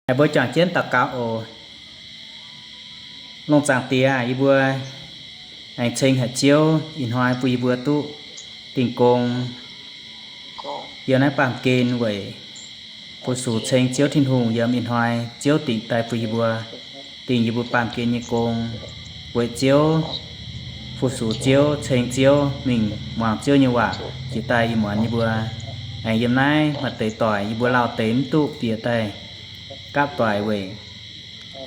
Mbuo juangc jienv daux gaux oc. Lungh zaangc Diex, yie mbuo aengx ceng haic Ziouv ih hnoi bun yie mbuo duqv dingh gong, yiem naaiv baamh gen weic fu-sux ceng Ziouv Tin-Hungh yiem ih hnoi Ziouv dingc daaih bun yie mbuo, dingh yie mbuo baamh gen nyei gong. Weic Ziouv, fu-sux Ziouv, ceng Ziouv, mingh muangx Ziouv nyei waac jiex daaih ih muonz yie mbuo aengx yiem naaiv maaih deix doic yie mbuo lauh deix mv duqv bieqc daaih gapv doic weic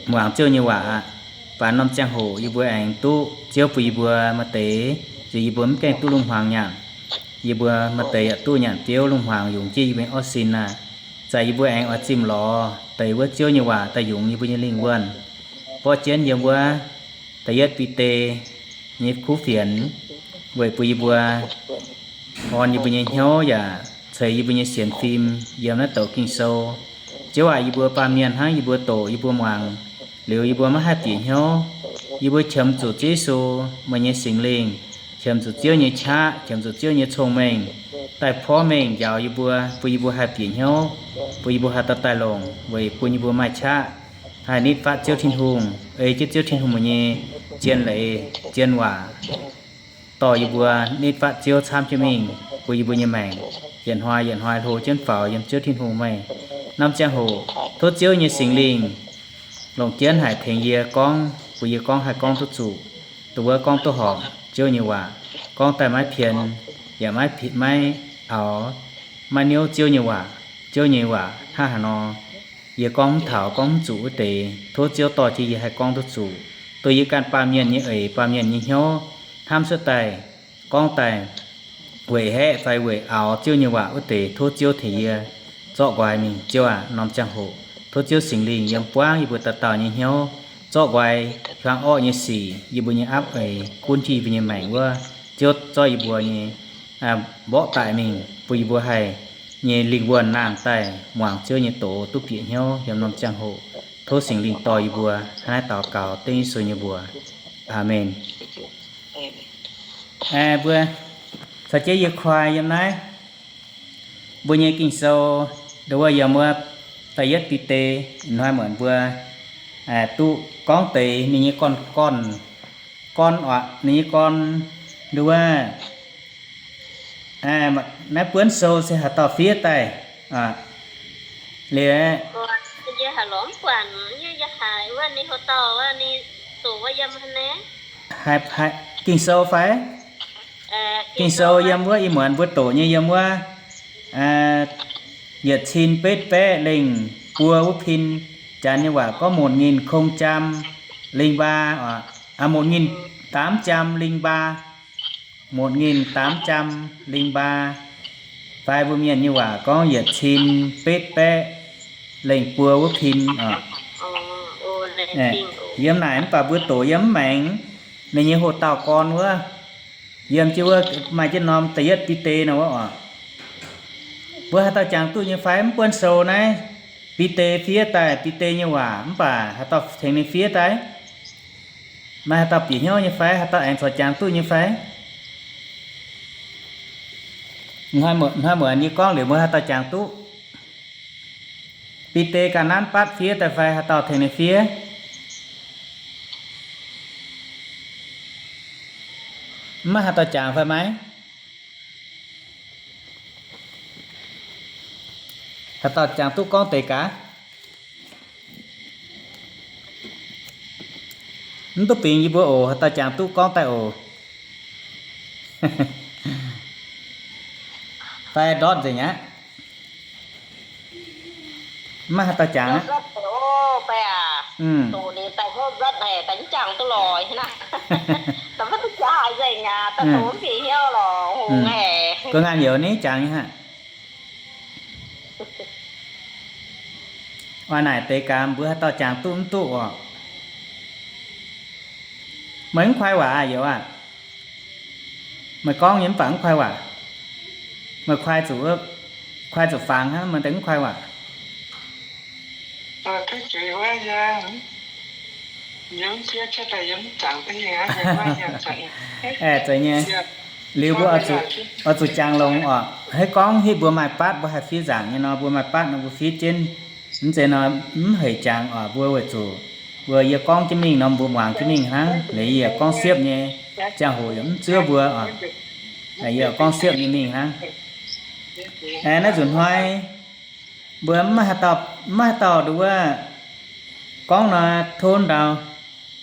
muangx Ziouv nyei waac aqv. Baac norm ziangh hoc yie mbuo aengx duqv Ziouv bun yie mbuo maaih deix, nziex yie mbuo mv gaengh duqv lungh hmuangx nyanc. Yie mbuo maaih deix yaac duqv nyanc biouv lungh hmuangx yungz jienv yie mbuo nyei orv sin aqv. Zaqc yie mbuo aengx oix zimh lorz deix wuov Ziouv nyei waac daaih yungz yie mbuo nyei lingh wuonh, borqv jienv yiem wuov da'yietv Bide nyei kuv fienx, weic bun yie mbuo orn yie mbuo nyei hnyouv yaac ceix yie mbuo nyei sienx fim yiem naaiv douc Ging-Sou. Ziouv aac, yie mbuo baamh mienh hnangv, yie mbuo doqc, yie mbuo muangx liuz, yie mbuo maiv haih bieqc hnyouv. Yie mbuo qiemx zuqc Ziouv Yesu, meih nyei Singx Lingh, qiemx zuqc Ziouv nyei qaqv, qiemx zuqc Ziouv nyei cong-mengh daaih porv mengh njaaux yie mbuo, bun yie mbuo haih bieqc hnyouv, bun yie mbuo haih daaih daaih longc, weic bun yie mbuo maaih qaqv haih nitv fatv Ziouv Tin-Hungh, ei jienv Ziouv Tin-Hungh meih nyei zien leiz, zien waac dorh yie mbuo nitv fatv Ziouv camv jienv mingh bun yie mbuo nyei maengc yietc hnoi yietc hnoi hlo jienv faaux yiem Ziouv Tin-Hungh meih. Norm ziangh hoc tov Ziouv nyei Singx Lingh longc jienv haic tengx yie gorngv, bun yie gorngv haih gorngv duqv zuqc, dongh wuov gorngv duqv horpc Ziouv nyei waac, gorngv daaih maiv pien, yaac maiv, maiv aux, maiv niouv Ziouv nyei waac. Ziouv nyei waac hnangv haaix nor, yie gorngv mv taux, gorngv mv zuqc wuov deix, tov Ziouv dorh jienv yie haih gorngv duqv zuqc, dongh yie ganh baamh mienh nyei eix, baamh mienh nyei hnyouv, hnamv cuotv daaih, gorngv daaih weic haeqv fai weic aux Ziouv nyei waac wuov deix, tov Ziouv tengx yie zorqv nqoi mingh. Ziouv aac, norm ziangh hoc tov Ziouv Singx Lingh yiem buangv yie mbuo dauh dauh nyei hnyouv, zorqv nqoi hiuang orqv nyei sic, yie mbuo nyei aapv eix gunv jienv yie mbuo nyei maengc wuov, Ziouv zorqv yie mbuo nyei mborqv daaih mingh, bun yie mbuo haih nyei lingh wuonh nangh daaih muangx Ziouv nyei doz duqv bieqc hnyouv yiem norm ziangh hoc. Tov Singx Lingh dorh yie mbuo. Hnangv naaiv daux gaux dengv Yesu nyei mbuox. Aamen. Mbuo caux jienv yie koi yiem naaiv mbuo nyei Ging-Sou, ndo wuov yiem wuov da'yietv Bide, hnoi muonc mbuo duqv gorngv deix ninh nyei gorn, gorn, gorn oc, ninh nyei gorn, ndo wuov naaiv buonv sou se haaix dauh fiev daaih liuz, Ging-Sou fai? Ging-Sou yiem wuov ih muonz mbuo doqc nyei yiem wuov yietc cin betv baeqv lengh buo wuov pin. Janx nyei waac gorngv một nghìn không trăm linh ba, một nghìn tám trăm linh ba, một nghìn tám trăm linh ba. Fai mbuo mienh nyei waac gorngv yietc cin betv baeqv lengh buo wuov pin oc. Yiem naaic mv baac mbuo doqc yiem mv maengx ninh nyei hoc dauh gorn wuov, yiem jienv wuov maaih jienv norm da'yietv Bide nor wuov oc. Mbuo haaix dauh jangx duqv nyei fai? Mv buonv sou naaiv Bide fiev daaih Bide nyei waac, mv baac haaix dauh tengx ninh fiev daaih? Maaih haaix dauh bieqc hnyouv nyei fai? Haaix dauh aengx corc jangx duqv nyei fai? Hnoi muonz yie gorngv liuz mbuo haaix dauh jangx duqv? Bide ganh nanv batv fiev daaih fai haaix dauh tengx ninh fiev? Mv maaih haaix dauh jangx fai maiv? Haaix dauh jangx duqv gorngv deix gaax? Mv duqv bingx yie mbuo oc. Haaix dauh jangx duqv gorngv daaih oc. Fai ndortv nzengc aqv. Mv maaih haaix dauh jangx aqv. Guo ngaanh youz ni jangx nyei aqv. Oix naaic deix gaax mbuo haaix dauh jangx duqv mv duqv oc. Meih mv kuaai waac aqv, youz aac. Meih gorngv nyei mv baac mv kuaai waac. Meih kuaai zuqc, kuaai zuqc fangx hnangv, meih deix mv kuaai waac. Aeqv, zeiz nyei. Liuz mbuo oix zuqc jangx longx oc. Haaix gorngv hitv mbuo maaih batv, mbuo haih fiev nzaangc nyei nor, mbuo maaih batv nor mbuo fiev jienv. Mv zeiz nor, mv heic jangx oc. Mbuo weic zuqc mbuo yie gorngv jienv mingh nor, mbuo muangx jienv mingh hnangv. Liuz yie gorngv siepv nyei, ziangh hoc yaac mv zuov mbuo oc. Yie gorngv siepv nyei mingh hnangv. Naaiv nzunc hnoi mbuo mv maaih haaix dauh nduov gorngv nor, tov ndau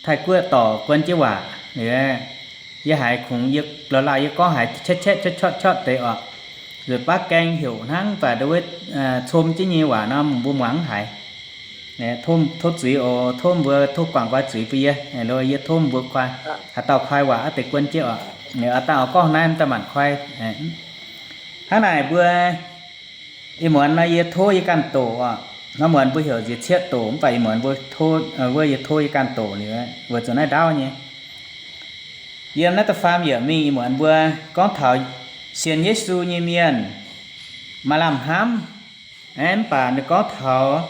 Taiv Guoqv dorc guon jienv waac. Yie haiz kungx, yie la'laauh yie gorngv haiz caetv caetv caotv caotv deix oc. Nzuonx baav gaeng heuc hnangv, mv baac nduov wuov com jienv nyei waac nor, mbuo muangx mv haiz. Tov zuiz oc. Tov mbuo tov guangc nqoi zuiz bun yie. Yie tov mbuo koi, haaix dauh koi waac aqv deix guon jienv oc. Aa, dangh oix gorngv naaiv, daaih manc koi. Hnangv naaic mbuo, ih muonz nor yie tov yie ganh doqc oc. Hnangv muonz mbuo heuc nziez cietv doqc, mv baac ih muonz mbuo, wuov yie tov yie ganh doqc liuz, weic zuqc naaiv ndaauv nyei. Yiem naaiv da'faam yiemc mingh, ih muonz mbuo gorngv taux sienx Yesu nyei mienh maaih lamh hnamv. Mv baac ninh gorngv taux,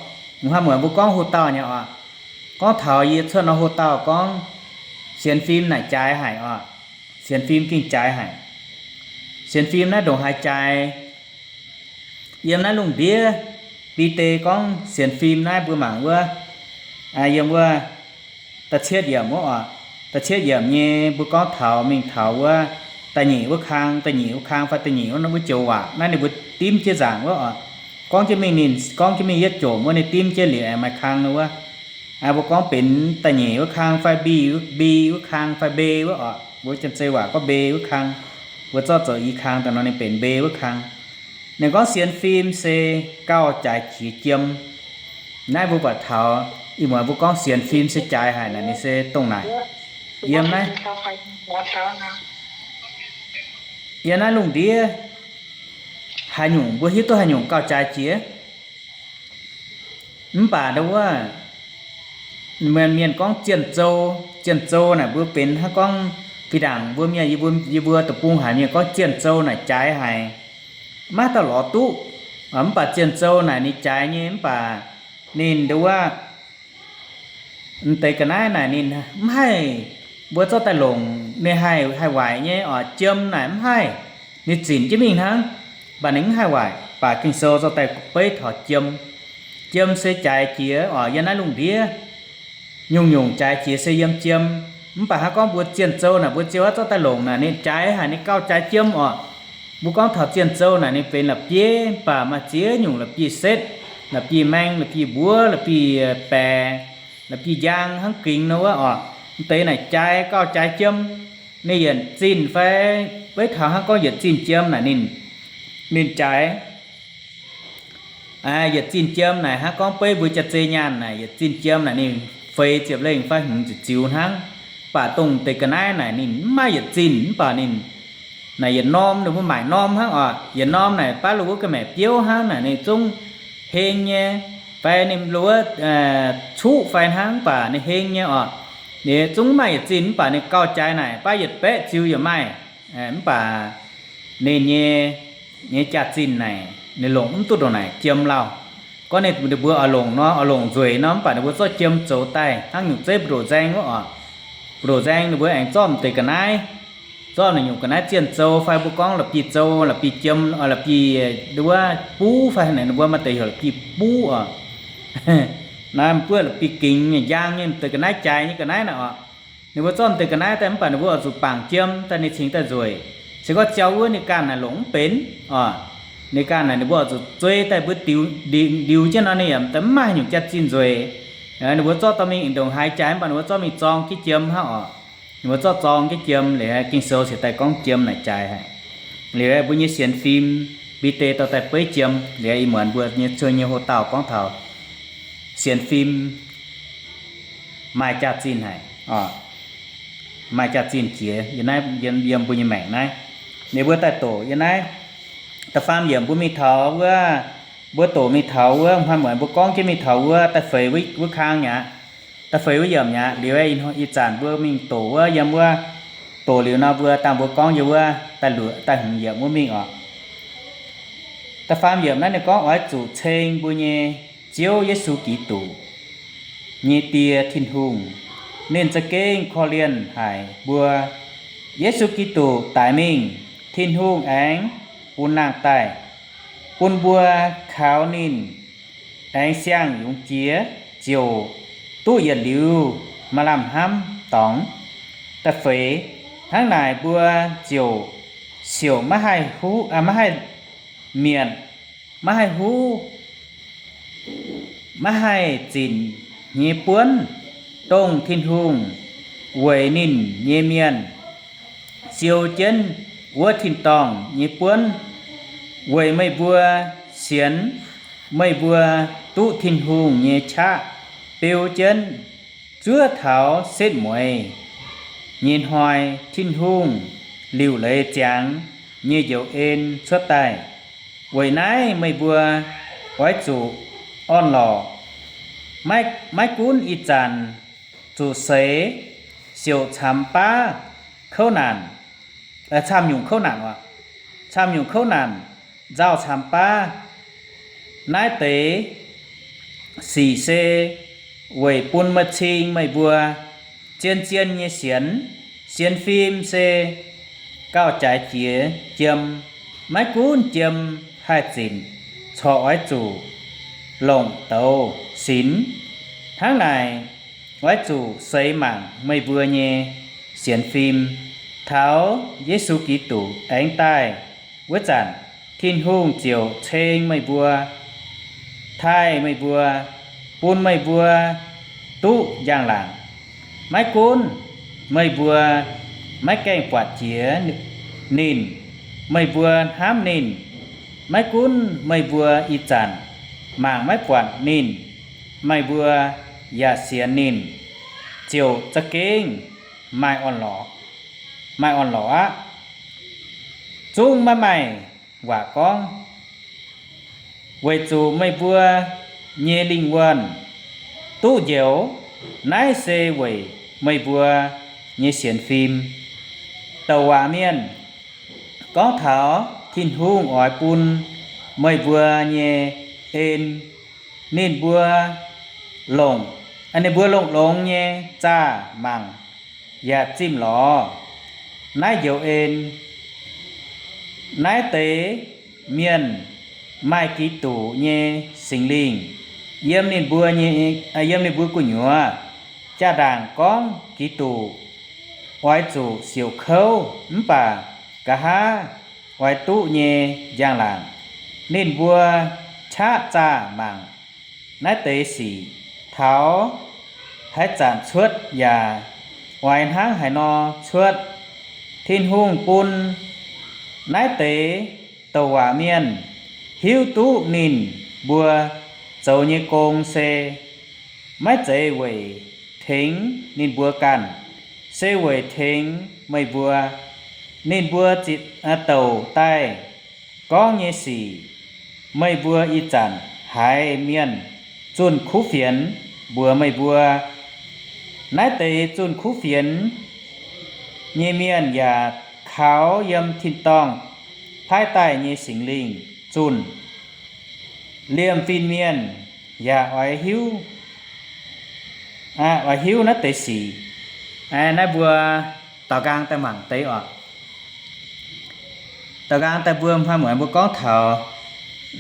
hnangv muonz mbuo gorngv hoc-dauh nyei oc. Gorngv taux yie cuotv nor hoc-dauh gorngv sienx fim naaic jaaix haic oc. Sienx fim gengh jaaix haic. Sienx fim naaiv ndongc haaix jaaix? Yiem naaiv lungh ndiev, Bide gorngv sienx fim naaiv mbuo mangc wuov, yiem wuov da'cietv yiemc wuov oc. Da'cietv yiemc nyei mbuo gorngv taux mingh taux wuov da'nyeic wuov kang, da'nyeic wuov kang fai da'nyeic wuov, wuov joux waac naaiv ninh mbuo dimv jienv nzaangc wuov oc. Gorngv jienv mingh ninh gorngv jienv mingh yietv jomc wuov ninh dimv jienv liuz aengx maaih kang wuov. Mbuo gorngv benx da'nyeic wuov kang fai mbi, mbi wuov kang fai mbe wuov oc. Mbuo Janx-Zei waac gorngv mbe wuov kang. Mbuo zorqv zoux i kang daaih nor ninh benx mbe wuov kang. Ninh gorngv sienx fim se gauh jaaix jiex jiem. Naaiv mbuo buatc taux ih muonz mbuo gorngv sienx fim se jaaix haic naaic, ninh se dongh naaic. Yiem naaiv, yiem naaiv lungh ndiev, haaix nyungc mbuo hiuv duqv haaix nyungc gauh jaaix jiex. Mv baac ndau wuov, mienh gorngv zienh zou, zienh zou naaic mbuo benx hnangv gorngv fih ndaangc mbuo mienh, yie mbuo deic-bung haic mienh gorngv zienh zou naaic jaaix haic, maiv dauh lorz duqv. Mv baac zienh zou naaic ninh jaaix nyei, mv baac ninh ndau wuov, m'deix ga'naaiv naaic ninh mv haih, mbuo zorqv daaih longc ninh haih, haih waaic nyei oc. Jiem naaic mv haih, ninh zinc jienv mingh hnangv, mv baac ninh mv haih waaic. Mv baac Ging-Sou zorqv daaih beiv taux jiem. Jiem se jaaix jiex oc. Yiem naaiv lungh ndiev nyungc-nyungc jaaix jiex se yiem jiem. Mv baac hnangv gorngv mbuo zienh zou naaic, mbuo ziouc zorqv daaih longc naaic ninh jaaix haic, ninh gauh jaaix jiem oc. Mbuo gorngv taux zienh zou naaic ninh benx la'bieiv, mv baac maaih ziex nyungc la'bieiv setv, la'bieiv maeng, la'bieiv mbuov, la'bieiv baeqc, la'bieiv njang hnangv gingx nor wuov oc. M'deix naaic jaaix gauh jaaix jiem. Ninh yietc zinh fai beiv taux hnangv gorngv yietc zinh jiem naaic ninh, ninh jaaix yietc zinh jiem naaic hnangv gorngv beiv mbuo Janx-Zei nyaanh naaic yietc zinh jiem naaic ninh feix ziepc lengh fai hmz ziepc ziux hnangv. Mv baac dongh deix ga'naaiv naaic ninh mv maaih yietc zinh, mv baac ninh naaic yietc norm, ninh mbuo maaic norm hnangv oc. Yietc norm naaic baav lo wuov ga'maeqc biouv hnangv naaic ninh zungv heng nyei, fai ninh lo wuov cuqv fai hnangv, mv baac ninh heng nyei oc. Ninh zungv maaih yietc zinh mv baac ninh gauh jaaix naaic baav yietc baeqv ziux yaac maaih. Mv baac ninh nyei, nyei jaax-zinh naaic ninh longc mv duqv ndongc naaic jiem lauh. Gorngv ninh, ninh mbuo oix longc nor, oix longc nzueic nor, mv baac ninh mbuo zorqv jiem zoux daaih hnangv nyungc zeiv mbu'ndongx nzaeng wuov oc. Mbu'ndongx nzaeng ninh mbuo aengx zorqv m'deix ga'naaiv, zorqv naaic nyungc ga'naaiv zienh zou fai mbuo gorngv la'bieiv zou, la'bieiv jiem, la'bieiv nduov buv fai naaic ninh mbuo maaih deix heuc la'bieiv buv oc. Naaiv mbuo la'bieiv gingx nyei, njang nyei, m'deix ga'naaiv jaaix nyei ga'naaiv naaic oc. Ninh mbuo zorqv m'deix ga'naaiv daaih mv baac ninh mbuo oix zuqc bangc jiem daaih ninh cingx daaih nzueic. Se gorngv ziouc wuov ninh ganh naaic longc mv benx oc. Ninh ganh naaic ninh mbuo oix zuqc zuei daaih mbuo ndiux, ndiux jienv nor ninh yaac mv maaih nyungc jaax-zinh nzueic. Ninh mbuo zorqv dorh mingh ndongc haaix jaaix mv baac ninh mbuo zorqv mingh zorng jienv jiem hnangv oc. Ninh mbuo zorqv zorng jienv jiem liuz, Ging-Sou cingx daaih gorngv jiem naaic jaaix haic. Liuz mbuo nyei sienx fim, Bide dorh daaih beiv jiem liuz, ih muonz mbuo nyei cuo nyei ho dauh gorngv taux sienx fim maaih jaax-zinh haic oc. Maaih jaax-zinh jiex yiem naaiv, yiem mbuo nyei maengc naaiv. Ninh mbuo daaih doqc yiem naaiv da'faam yiemc mbuo mingh taux wuov, mbuo doqc mingh taux wuov, hnoi muonz mbuo gorngv jienv mingh taux wuov da'feix wuov kang aqv, da'feix wuov yiemc aqv. Liuz ih zanc mbuo mingh doqc wuov, yiem wuov doqc liuz nor mbuo dangh mbuo gorngv yiem wuov da'luoqc da'hmz yiemc wuov mingh oc. Da'faam yiemc naaiv ninh gorngv oix zuqc ceng mbuo nyei Ziouv Yesu Giduc nyei Die Tin-Hungh. Ninh za'gengh korv-lienh haic mbuo. Yesu Giduc daic mingh, Tin-Hungh aengx bun nangh daaih, bun mbuo kaux ninh aengx siang-yungz jiex ziouc duqv yietc liuz maaih lamh hnamv dorngx. Da'feix, hnangv naaic mbuo ziouc siouc maiv haih huv, maiv haih mietc, maiv haih huv, maiv haih zinc nyei buonv, dongh Tin-Hungh weic ninh nyei mienh siou jienv wuov tin-dorngh nyei buonv. Weic meih mbuo sienx, meih mbuo duqv Tin-Hungh nyei qaqv beu jienv zuov taux setv mueiz nyei hnoi, Tin-Hungh liuc leiz ziangx nyei njoux en cuotv daaih. Weic naaiv meih mbuo oix zuqc orn-lorqc, maiv, maiv gunv ih zanc zuqc seix siouc camx baav kouv naanc, camv-nyungc kouv naanc oc, camv-nyungc kouv naanc, nzauh camx baav. Naaiv deix sic se weic bun meih cing meih mbuo zien-zien nyei sienx. Sienx fim se gauh jaaix jiex jiem, maiv gunv jiem haih zinc, corc oix zuqc longc douz sinx. Hnangv naaic, oix zuqc seix mangc meih mbuo nyei sienx fim. Taux Yesu Giduc aengx daaih wuov zanc, Tin-Hungh ziouc ceng meih mbuo, taaih meih mbuo, bun meih mbuo duqv njang-laangc. Maiv gunv meih mbuo maiv gaengh buatc jiex ninh, meih mbuo hnamv ninh. Maiv gunv meih mbuo ih zanc mangc maiv buatc ninh, meih mbuo yaac sienx ninh, ziouc za'gengh maaih orn-lorqc, maaih orn-lorqc aqv. Zungv maiv maaih waac gorngv, weic zuqc meih mbuo nyei lingh wuonh duqv njoux. Naaiv se weic meih mbuo nyei sienx fim. Douc waac mienh gorngv taux Tin-Hungh oix bun meih mbuo nyei en, ninh mbuo longc, ninh mbuo longx-longx nyei zaah mangc yaac zimh lorz naaiv njoux en. Naaiv deix mienh maaih Giduc nyei Singx Lingh yiem ninh mbuo nyei, yiem ninh mbuo gu'nyuoz. Jaa-ndaangc gorngv Giduc oix zuqc siouc kouv, mv baac nqa'haav oix duqv nyei njang-laangc. Ninh mbuo qaqv zaah mangc naaiv deix sic taux haaix zanc cuotv yaac oix hnangv haaix nor cuotv. Tin-Hungh bun naaiv deix douc waac mienh hiuv duqv ninh mbuo zoux nyei gong se maiv zeiz weic tengx ninh mbuo ganh, se weic tengx meih mbuo. Ninh mbuo zitc douc daaih gorngv nyei sic, meih mbuo ih zanc haiz mienh zunh kuv fienx mbuox meih mbuo. Naaiv deix zunh kuv fienx nyei mienh yaac kaux yiem tin-dorngh paaiv daaih nyei Singx Lingh zunh. Liemh fin-mienh yaac oix hiuv, oix hiuv naaiv deix sic. Naaiv mbuo daaux nqaang daaih mangc deix oc. Daaux nqaang daaih mbuo hnoi muonz mbuo gorngv taux,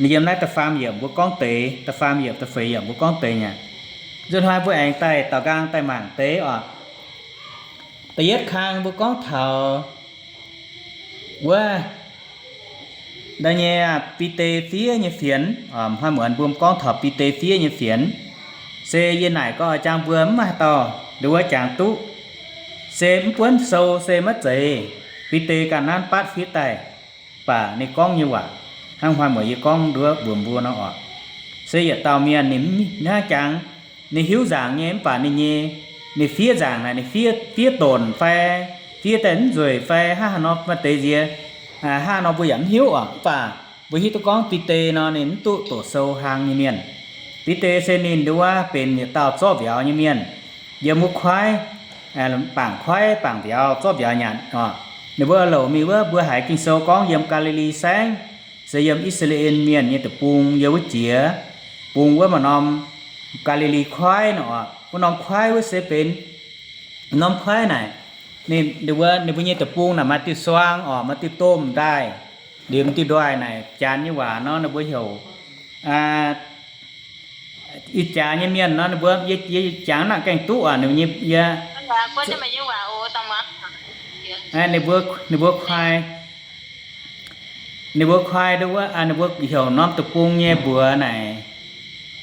yiem naaiv da'faam yiemc mbuo gorngv deix, da'faam yiemc da'feix yiemc mbuo gorngv deix nyei. Nzunc hnoi mbuo aengx daaih daaux nqaang daaih mangc deix oc. Da'yietv kang mbuo gorngv taux wuov nyei Bide fiev nyei fienx. Hnoi muonz mbuo gorngv taux Bide fiev nyei fienx, se yie naaic gorngv oix jangx mbuo mv maaih dauh nduov jangx duqv. Se mv buonv sou se maiv zeiz, Bide ganh nanv batv fiev daaih, mv baac ninh gorngv nyei waac hnangv hnoi muonz yie gorngv nduov mbuox mbuo nor oc. Se yietc dauh mienh ninh mv hnangv jangx, ninh hiuv nzaangc nyei mv baac ninh nyei, ninh fiev nzaangc naaic ninh fiev, fiev donc fai fiev daaih mv nzueic fai hnangv haaix nor maaih deix nziex, hnangv haaix nor mbuo yaac mv hiuv oc. Mv baac mbuo hiuv duqv gorngv Bide nor ninh mv duqv doqc sou hlang nyei mienh. Bide se ninh nduov benx yietc dauh zorqv mbiauz nyei mienh, yiem wuov kuaaiv, bangc kuaaiv bangc mbiauz zorqv mbiauz nyanc oc. Ninh mbuo louc mingh wuov mbuo haiz Ging-Sou gorngv yiem Gaa^li^li Saengv, se yiem I^saa^laa^en Mienh nyei deic-bung yiem wuov jiex bung wuov maaih norm Gaa^li^li Kuaaiv nor oc. Wuov norm kuaaiv wuov se benx norm kuaaiv naaic, ninh mbuo, ninh mbuo nyei deic-bung naaic maaih diuh suang oc, maaih diuh domh ndaaih, liemh diuh ndoih naaic Janx nyei waac nor ninh mbuo heuc, aa, Ih jaax nyei mienh nor, ninh mbuo, yie, yie jangx nangc gaengh duqv oc, ninh mbuo nyei, yie, ninh mbuo, ninh mbuo kuaai, ninh mbuo kuaai, ninh mbuo heuc norm deic-bung nyei mbuox naaic,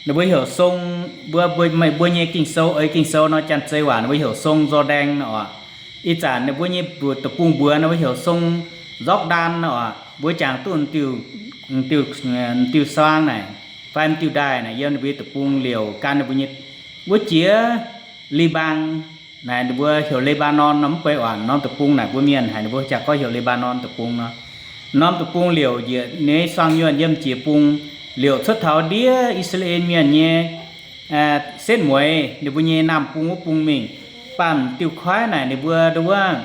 ninh mbuo heuc song, mbuo, mbuo, mbuo nyei Ging-Sou, eix Ging-Sou nor, Janx-Zei waac ninh mbuo heuc song Jor^ndaeng nor oc. Ih zanc ninh mbuo nyei mbuox, deic-bung mbuox nor, mbuo heuc song Jordaan nor oc. Mbuo jangx duqv diuh, diuh, diuh suang naaic, fai diuh ndaaih naaic, yiem ninh mbuo deic-bung liouc gan ninh mbuo nyei, wuov jiex Li^mbaan naaic, ninh mbuo heuc Le^mbaa^norn nor, mv bei oc, norm deic-bung naaic mbuo mienh haic ninh mbuo jaa gorngv heuc Le^mbaa^norn deic-bung nor. Norm deic-bung liouc njiec nyei suang nyuonh yiem jiex bung, liouc cuotv taux ndiev I^saa^laa^en Mienh nyei setv mueiz ninh mbuo nyei naamh bung wuov bung mingh. Baamh diuh kuaaiv naaic ninh mbuo nduov,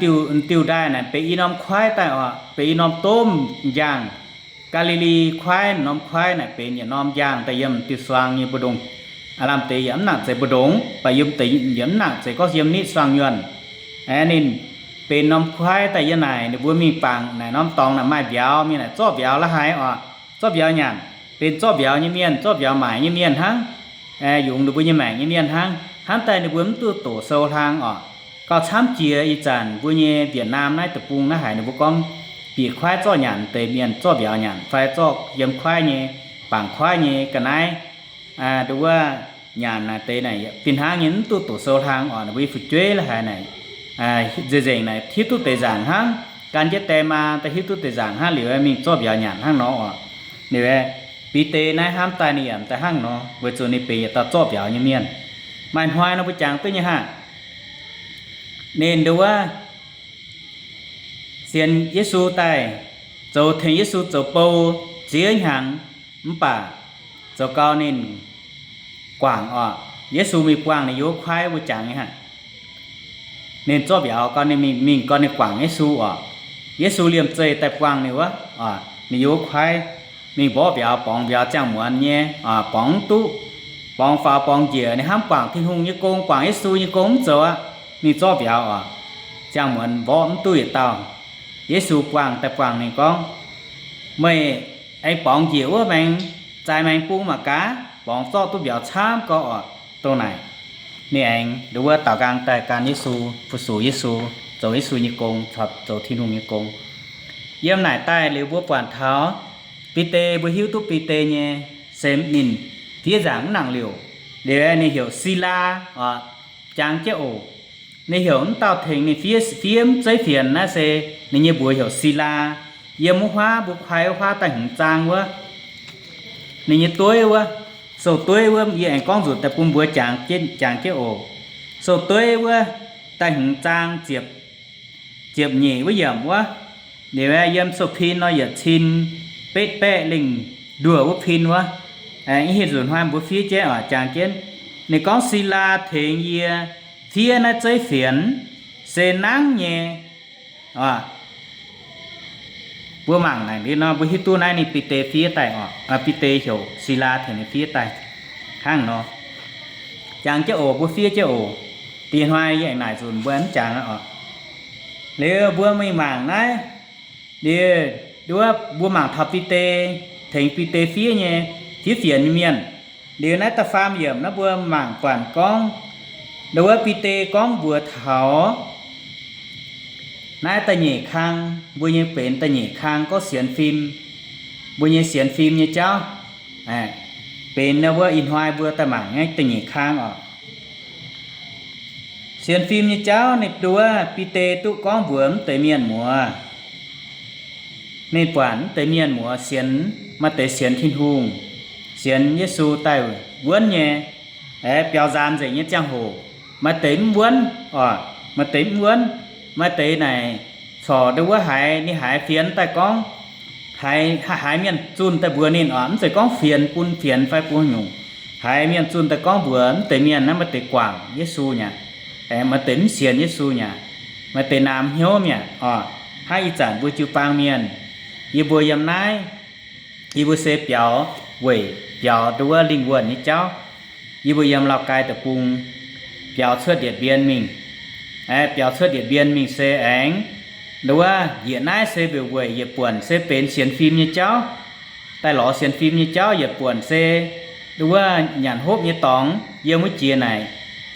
diuh, diuh ndaaih naaic benx i norm kuaaiv daaih oc, benx i norm domh njang. Gaa^li^li Kuaaiv, norm kuaaiv naaic benx yietc norm njang daaih yiem diuh suang nyei mbu'ndongx. Aav lamh deix yaac mv nangc zeiz mbu'ndongx, baac yiem deix yaac mv nangc zeiz gorngv yiem nitv suang nyuonh. Aeqv, ninh benx norm kuaaiv daaih yiem naaic, ninh mbuo mingh bangc naaic norm dorngx naaic maaih mbiauz, mingh naaic zorqv mbiauz la'haaix oc, zorqv mbiauz nyanc, benx zorqv mbiauz nyei mienh, zorqv mbiauz maaic nyei mienh hnangv. Yungz ninh mbuo nyei maengc nyei mienh hnangv. Hnangv daaih ninh mbuo mv duqv doqc sou hlang oc. Gauh camv jiex ih zanc mbuo nyei Việt Nam naaiv deic-bung naaiv haic ninh mbuo gorngv bieqc kuaaiv zorqv nyanc deix mienh, zorqv mbiauz nyanc fai zorqv yiem kuaaiv nyei, bangc kuaaiv nyei ga'naaiv, nduov, nyanc naaic deix naaic fih hnangv nyei mv duqv doqc sou hlang oc. Ninh mbuo nyei fu'jueiv la'haaix naaic, nzengc-nzengc naaic hiuv duqv deix nzaangc hnangv. Gan jienv die maa daaih hiuv duqv deix nzaangc hnangv liuz mingh zorqv mbiauz nyanc hnangv nor oc. Liuz, Bide naaiv hnamv daaih ninh yaac daaih hnangv nor, weic zuqc ninh benx yietc dauh zorqv mbiauz nyei mienh. Maaih hnoi nor mbuo jangx duqv nyei haah. Ninh nduov, sienx Yesu daaih, zoux tengx Yesu zoux bou ziex hnyangx, mv baac zoux gau ninh guangc oc. Yesu mingh buangh ninh nyei wuov kuaaiv mbuo jangx nyei haah. Ninh zorqv mbiauz gau, ninh mingh, mingh gau ninh guangc Yesu oc. Yesu liemh zeih daaih buangh ninh wuov, ninh nyei wuov kuaaiv, mingh mborqv mbiauz, borngz mbiauz ziangh muonz nyei, borngz mv duqv, borngz faaux borngz njiec. Ninh hnamv guangc Tin-Hungh nyei gong, guangc Yesu nyei gong mv zoux aqv, mingh zorqv mbiauz oc. Ziangh muonz mborqv mv duqv yietc dauh. Yesu buangh daaih buangh ninh gorngv, meih aengx borngz njiec wuov maengx, zaaix maengx bung mangc gaax, borngz zorqv duqv mbiauz camv gau oc. Dongh naaic, ninh aengx nduov daaux nqaang daaih gan Yesu, fu-sux Yesu, zoux Yesu nyei gong, zoux Tin-Hungh nyei gong. Yiem naaic daaih liuz mbuo buatc taux Bide, mbuo hiuv duqv Bide nyei se ninh fiev nzaangc mv nangc liouc. Liuz ninh heuc Silaa oc, jangx jienv oc. Ninh heuc mv dauh tengx ninh fiev, fiev mv zeiv fienx naaiv se ninh nyei mbuox heuc Silaa. Yiem wuov huaav mbuo kuaai wuov huaav daaih hngongx zaang wuov, ninh nyei dueiv wuov, sou-dueiv wuov, yie aengx gorngv nzunc daaih bun mbuo jangx, jangx jienv oc. Sou-dueiv wuov daaih hngongx zaang ziepc, ziepc nyeic wuov yiemc wuov. Liuz yiem sou-pin nor yietc cin betv baeqv lengh nduoh wuov pin wuov. Ih hieh nzunc hnoi mbuo fiev jienv oc, jangx jienv. Ninh gorngv Silaa tengx yie fiev naaiv zeiv fienx se nangv nyei. Mbuo mangc naaic liuz nor mbuo hiuv duqv naaiv ninh Bide fiev daaih oc. Bide heuc Silaa tengx ninh fiev daaih hnangv nor. Jangx jienv oc, mbuo fiev jienv oc. Diex hnoi yie aengx naaic nzunc mbuo mv jangx oc. Liuz mbuo mingh mangc naaiv, liuz nduov mbuo mangc taux Bide, tengx Bide fiev nyei, fiev fienx nyei mienh. Liuz naaiv da'faam yiemc naaiv mbuo mangc buatc gorngv, nduov Bide gorngv mbuox taux naaiv da'nyeic kang, mbuo nyei benx da'nyeic kang gorngv sienx fim, mbuo nyei sienx fim nyei jauv, benx wuov ih hnoi mbuo daaih mangc nyei da'nyeic kang oc. Sienx fim nyei jauv ninh nduov Bide duqv gorngv mbuox mv deix mienh muoz. Ninh buatc mv deix mienh muoz sienx, maaih deix sienx Tin-Hungh, sienx Yesu daaih wuonv nyei, aeqv, biaux nzaanx nzengc nyei ziangh hoc, maaih deix mv wuonv oc, maaih deix mv wuonv, maaih deix naaic corc nduov haiz ninh haiz fienx daaih gorngv, haiz, haiz mienh zunh daaih mbuox ninh oc, mv zeiz gorngv fienx bun fienx fai bun nyungc. Haiz mienh zunh daaih gorngv mbuox mv deix mienh naaiv maaih deix guangc Yesu mi'aqv, aeqv, maaih deix mv sienx Yesu mi'aqv, maaih deix naamx hnyouv mi'aqv oc. Hnangv ih zanc mbuo jiu-baang mienh, yie mbuo yiem naaiv, yie mbuo se biaux weic biaux nduov lingh wuonh nyei jauv. Yie mbuo yiem Lào Cai deic-bung biaux cuotv Điện Biên mingh. Aeqv, biaux cuotv Điện Biên mingh se aengx nduov yietc naaiv se weic weic yietc buonc se benx sienx fim nyei jauv. daaih lorz sienx fim nyei jauv yietc buonc se, nduov, nyanc hopv nyei dorngx yiem wuov jiex naaic,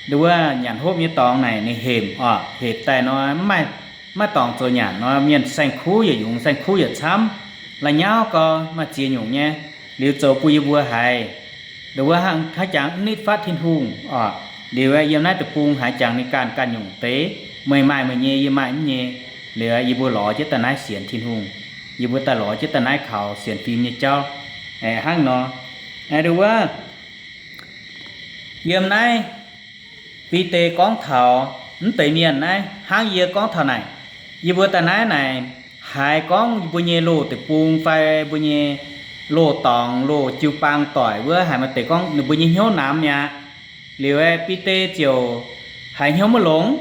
nduov, nyanc hopv nyei dorngx naaic ninh hepc oc, hepc daaih nor, maiv dorngc zoux nyanc nor, mienh saeng-kuv yietc yungz, saeng-kuv yietc camv, la'nyauv gau, maaih ziex nyungc nyei. Liuz zoux bun yie mbuo haiz, nduov, haiz jangx mv nitv fatv Tin-Hungh oc. Liuz yiem naaiv deic-bung haiz jangx ninh ganh ganh nyungc deix, meih maaih meih nyei, yie maaih mv nyei. Liuz yie mbuo lorz jienv daaih naaiv sienx Tin-Hungh, yie mbuo daaih lorz jienv daaih naaiv kaux sienx fim nyei jauv hnangv nor. Nduov, yiem naaiv Bide gorngv taux mv deix mienh naaiv hnangv yie gorngv taux naaic, yie mbuo daaih naaiv naaic, haiz gorngv yie mbuo nyei loz deic-bung fai mbuo nyei loz dorngx, loz jiu-baang doic wuov, haiz maaih deix gorngv ninh mbuo nyei hnyouv namx mi'aqv. Liuz Bide ziouc haiz hnyouv maiv longx,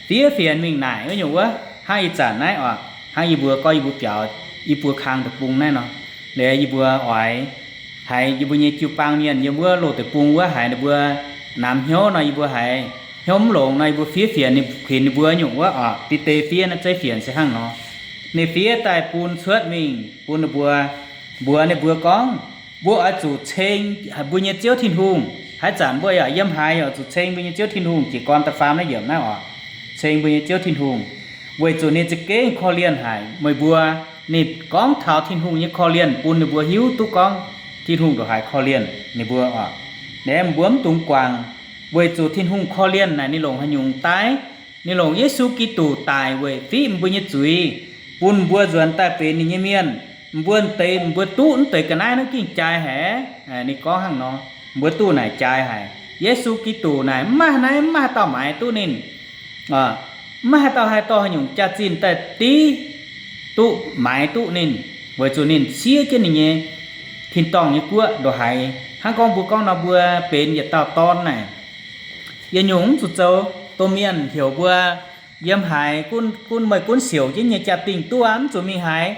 fiev fienx mingh naaic wuov nyungc wuov, hnangv ih zanc naaiv oc, hnangv yie mbuo gorngv yie mbuo biaux yie mbuo kang deic-bung naaiv nor. Liuz yie mbuo oix haiz yie mbuo nyei jiu-baang mienh yiem wuov loz deic-bung wuov haiz ninh mbuo namx hnyouv nor, yie mbuo haiz hnyouv mv longx nor, yie mbuo fiev fienx ninh, kuinx ninh mbuo nyungc wuov oc. Bide fiev naaiv zeiv fienx se hnangv nor. Ninh fiev daaih bun cuotv mingh bun ninh mbuo, mbuox ninh mbuo gorngv, mbuo oix zuqc ceng mbuo nyei Ziouv Tin-Hungh. Haaix zanc mbuo yaac yiem haaix yaac oix zuqc ceng mbuo nyei Ziouv Tin-Hungh, jiez gorn da'faam naaiv yiemc naaiv oc. Ceng mbuo nyei Ziouv Tin-Hungh, weic zuqc ninh za'gengh korv-lienh haic meih mbuo. Ninh gorngv taux Tin-Hungh nyei korv-lienh bun ninh mbuo hiuv duqv gorngv Tin-Hungh ndongc haaix korv-lienh ninh mbuo oc. Naaiv mbuo mv dungx guangc, weic zuqc Tin-Hungh korv-lienh naaic ninh longc haaix nyungc daaih? Ninh longc Yesu Giduc daic weic fiqv mbuo nyei zuiz, bun mbuo nzuonx daaih benx ninh nyei mienh. Mbuo deix, mbuo duqv mv deix ga'naaiv naaiv gengh jai haic. Ninh gorngv hnangv nor, mbuo duqv naaic jai haic. Yesu Giduc naaic mv maaih naaiv, mv maaih haaix dauh maaiz duqv ninh. Mv maaih haaix dauh haih dorh haaix nyungc jaax-zinh daaih div duqv maaiz duqv ninh, weic zuqc ninh siev jienv ninh nyei tin-dorngh nyei guoqv ndongc haaix. Hnangv gorngv mbuo gorngv nor, mbuo benx yietc dauh dorn naaic, yietc nyungc mv zuqc zoux. Domh mienh heuc mbuo yiem haaix, gunv, gunv meih gunv siouc jienv nyei jaa-dingh duqv aqv, mv zuqc mingh haaix.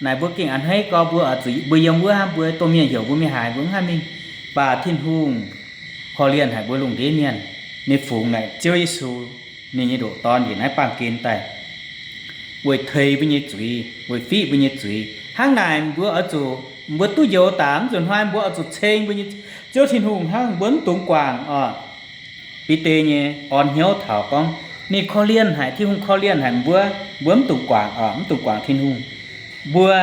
Naaic mbuo gengh a'hneiv gorx, mbuo oix zuqc, mbuo yiem wuov, mbuo domh mienh heuc mbuo mingh haaix, mbuo mv haih mingh. Mv baac Tin-Hungh korv-lienh haic mbuo lungh ndiev mienh. Ninh fungx naaic Ziouv Yesu, ninh nyei ndoqc Dorn njiec naaiv baamh gen daaih weic teix mbuo nyei zuiz, weic fiqv mbuo nyei zuiz. Hnangv naaic mbuo oix zuqc, mbuo duqv njoux daaih mv zuqc hnoi, mbuo oix zuqc ceng mbuo nyei Ziouv Tin-Hungh hnangv, mbuo mv dungx guangc oc. Bide nyei orn hnyouv taux gorngv ninh korv-lienh haic, Tin-Hungh korv-lienh haic mbuo, mbuo mv dungx guangc oc, mv dungx guangc Tin-Hungh. Mbuo,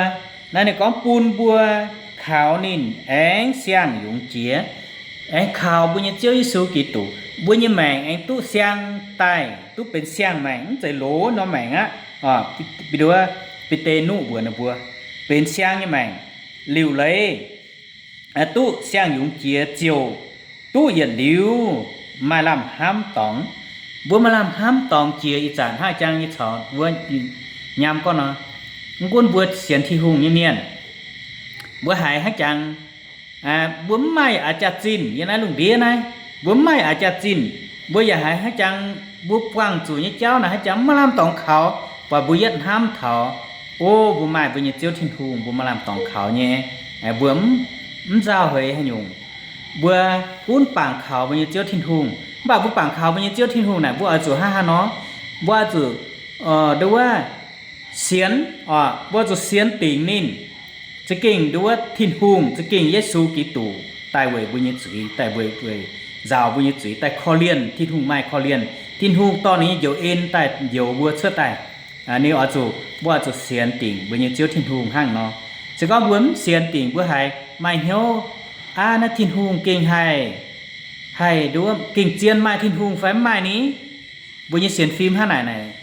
naaiv ninh gorngv bun mbuo kaux ninh aengx siang-yungz jiex, aengx kaux mbuo nyei Ziouv Yesu Giduc, mbuo nyei maengc aengx duqv siang daaih, duqv benx siang-maengc, mv zeiz loz norm maengc aqv. Bide, Bide nuqv mbuox ninh mbuo, benx siang nyei maengc, liuc leiz duqv siang-yungz jiex ziouc duqv yietc liuz maaih lamh hnamv dorngx. Mbuo maaih lamh hnamv dorngx jiex ih zanc hnangv jangx nyei caux wuov nyaam gorngv nor, mv gunv mbuo sienx Tin-Hungh nyei mienh, mbuo haiz hnangv jangx, mbuo mv maaih a'jaax-zinh yiem naaiv lungh ndiev naaiv, mbuo mv maaih a'jaax-zinh, mbuo yaac haiz hnangv jangx mbuo buangh zuqc nyei jauv naaic hnangv jangx mv maaih lamh dorngx kaux, buatc mbuo yietv hnamv taux, o, mbuo maaih mbuo nyei Ziouv Tin-Hungh, mbuo maaih lamh dorngx kaux nyei, mbuo mv, mv nzauh heix haaix nyungc. Mbuo gunv bangc kaux mbuo nyei Ziouv Tin-Hungh. Mv baac mbuo bangc kaux mbuo nyei Ziouv Tin-Hungh naaic, mbuo oix zuqc hnangv haaix nor? Mbuo oix zuqc, nduov, sienx, mbuo oix zuqc sienx dingc ninh. Za'gengh nduov Tin-Hungh, za'gengh Yesu Giduc daaih weic mbuo nyei zuiz, daaih weic, weic nzaaux mbuo nyei zuiz, daaih korv-lienh. Tin-Hungh maaih korv-lienh. Tin-Hungh dorh ninh nyei njoux en daaih njoux mbuo cuotv daaih. Ninh oix zuqc, mbuo oix zuqc sienx dingc mbuo nyei Ziouv Tin-Hungh hnangv nor. Se gorngv mbuo mv sienx dingc, mbuo haiz maaih hnyouv, aav, naaiv Tin-Hungh gengh haih, haih nduov gengh zien maaih Tin-Hungh fai mv maaih ni? Mbuo nyei sienx fim hnangv naaic,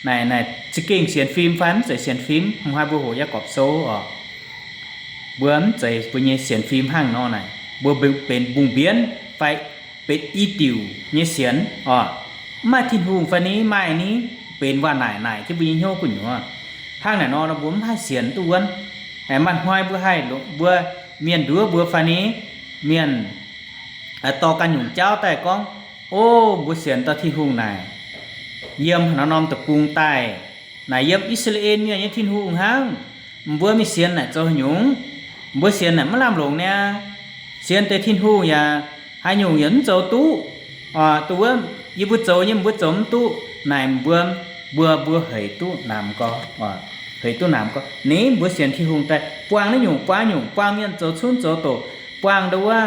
naaic, naaic za'gengh sienx fim fai mv zeiz sienx fim? Hnoi mbuo hoqc Yaagorpc Sou oc, mbuo mv zeiz mbuo nyei sienx fim hnangv nor naaic, mbuo benx mbungh mbienv fai benx i diuc nyei sienx oc. Mv maaih Tin-Hungh fai ni? Maaih ni? Benx waac naaic naaic jienv mbuo nyei hnyouv gu'nyuoz. Hnangv naaic nor mbuo mv haih sienx duqv wuonv. Maaih hnoi mbuo haih, mbuo mienh nduov mbuo fai ni, mienh dorh ganh nyungc jauv daaih gorngv, o, mbuo sienx dauh Tin-Hungh naaic, yiem haaix norm norm deic-bung daaih, naaic yiem I^saa^laa^en Mienh nyei Tin-Hungh hnangv. Mbuo mingh sienx naaic zoux haaix nyungc? Mbuo sienx naaic maiv lamh longc niaa. Sienx deix Tin-Hungh yaac haaix nyungc yaac mv zoux duqv. Duqv wuov, yie mbuo zoux nyei mbuo zoux mv duqv naaic, mbuo, mbuo, mbuo heix duqv namx gorx. Eix duqv naanc gorngv, ninh mbuo sienx Tin-Hungh daaih buangh naaiv nyungc buangv nyungc, buangh mienh zoux cunv zoux doqc, buangh ndau wuov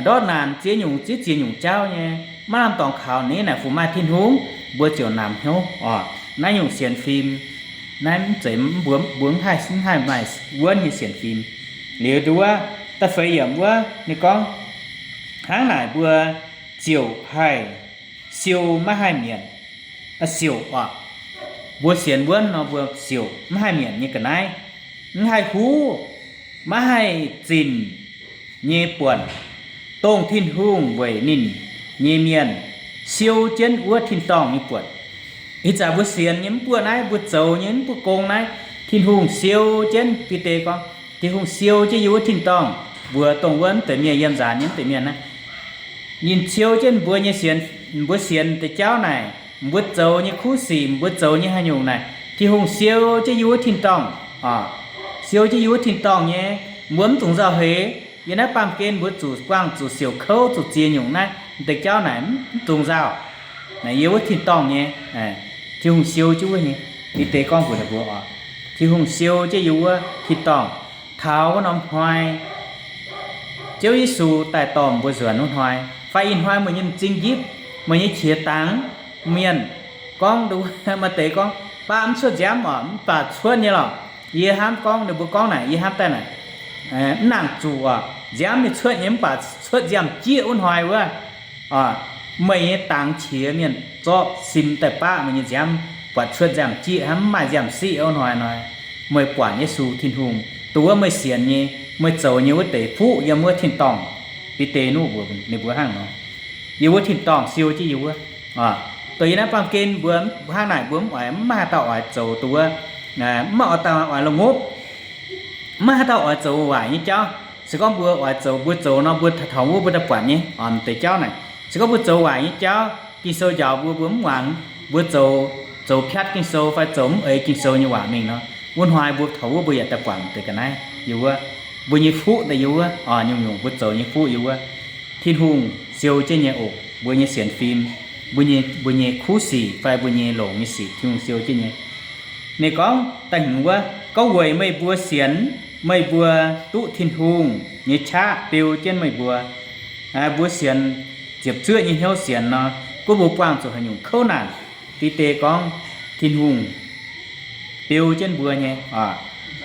ndortv naanc ziex nyungc ziex ziex nyungc jauv nyei, maiv lamh dorngx kaux, ninh naaic fu maaih Tin-Hungh, mbuo ziouc namx hnyouv oc. Naaiv nyungc sienx fim, naaiv mv zeiz mbuo, mbuo mv haih, mv haih maaih wuonv nyei sienx fim. Liuz ndau wuov da'feix yiemc wuov ninh gorngv, hnangv naaic mbuo ziouc haih siou maiv haih mietc. Siouc oc, mbuo sienx wuonv nor mbuo siouc maiv haih mietc nyei ga'naaiv, mv haih huv, maiv haih zinc nyei buonc, dongh Tin-Hungh weic ninh nyei mienh siou jienv wuov tin-dorngh nyei buonc. Ih zanc mbuo sienx nyei mv buoqv naaiv, mbuo zoux nyei mv buoqv gong naaiv, Tin-Hungh siou jienv. Bide gorngv, Tin-Hungh siou jienv yie wuov tin-dorngh, mbuox dongh wuov mv deix mienh, yiem nzaanx nyei mv deix mienh naaiv. Ninh siou jienv mbuo nyei sienx, mbuo sienx deix jauv naaic, mbuo zoux nyei kuv sic, mbuo zoux nyei haaix nyungc naaic, Tin-Hungh siou jienv yie wuov tin-dorngh oc. Siou jienv yie wuov tin-dorngh nyei, mbuo mv dungx nzauh heix. Yiem naaiv baamh gen mbuo zuqc buangh zuqc siouc kouv zuqc ziex nyungc naaiv, deix jauv naaic mv dungx nzauh. Naaic yie wuov tin-dorngh nyei, Tin-Hungh siou jienv wuov nyei. Bide gorngv mbuox ninh mbuo oc, Tin-Hungh siou jienv yie wuov tin-dorngh. Taux wuov norm hnoi Ziouv Yesu daaih dorh mbuo nzuonx wuov hnoi, fai ih hnoi meih nyei m'zing njipv, meih nyei qiex dangx, mienh gorngv, maaih deix gorngv, baqv mv cuotv nziaamv oc, mv baac cuotv nyei lorqc. Yie hnamv gorngv, ninh mbuo gorngv naaic, yie hnamv daaih naaic, mv nangc zuqc oc, nziaamv ninh cuotv nyei mv baac cuotv nziaamv-jieqv wuov hnoi wuov, meih nyei dangx qiex mienh zorqv sin daaih baqv meih nyei nziaamv, buatc cuotv nziaamv-jieqv hnangv, mv maaih nziaamv-siqv wuov hnoi nor, meih buatc Yesu Tin-Hungh, dongh wuov meih sienx nyei, meih zoux nyei wuov deix fuqv yiem wuov tin-dorngh. Bide nuqv mbuox ninh mbuo hnangv nor, yie wuov tin-dorngh siou jienv yie wuov. Dongh yie naaiv baamh gen mbuo hnangv naaic mbuo mv oix, mv maaih haaix dauh oix zoux dongh wuov, mv maaih oix dauh oix la'ngopv, mv maaih haaix dauh oix zoux waaic nyei jauv. Se gorngv mbuo oix zoux, mbuo zoux nor mbuo taux wuov mbuo daaih buatc nyei oc, deix jauv naaic. Se gorngv mbuo zoux waaic nyei jauv, Ging-Sou njaaux mbuo, mbuo mv muangx, mbuo zoux, zoux piatv Ging-Sou fai zoux mv eix Ging-Sou nyei waac mingh nor, wuov hnoi mbuo taux wuov mbuo yaac daaih buangc deix ga'naaiv yie wuov, mbuo nyei fuqv daaih yie wuov oc, nyungc-nyungc mbuo zoux nyei fuqv yie wuov. Tin-Hungh siou jienv nyei oc, mbuo nyei sienx fim, mbuo nyei, mbuo nyei kuv sic fai mbuo nyei longx nyei sic Tin-Hungh siou jienv nyei. Ninh gorngv da'hmz wuov, gorngv weic meih mbuo sienx, meih mbuo duqv Tin-Hungh nyei qaqv beu jienv meih mbuo. Mbuo sienx, ziepc zuoqv nyei hnyouv sienx nor, gunv mbuo buangh zuqc haaix nyungc kouv naanc, Bide gorngv Tin-Hungh beu jienv mbuo nyei.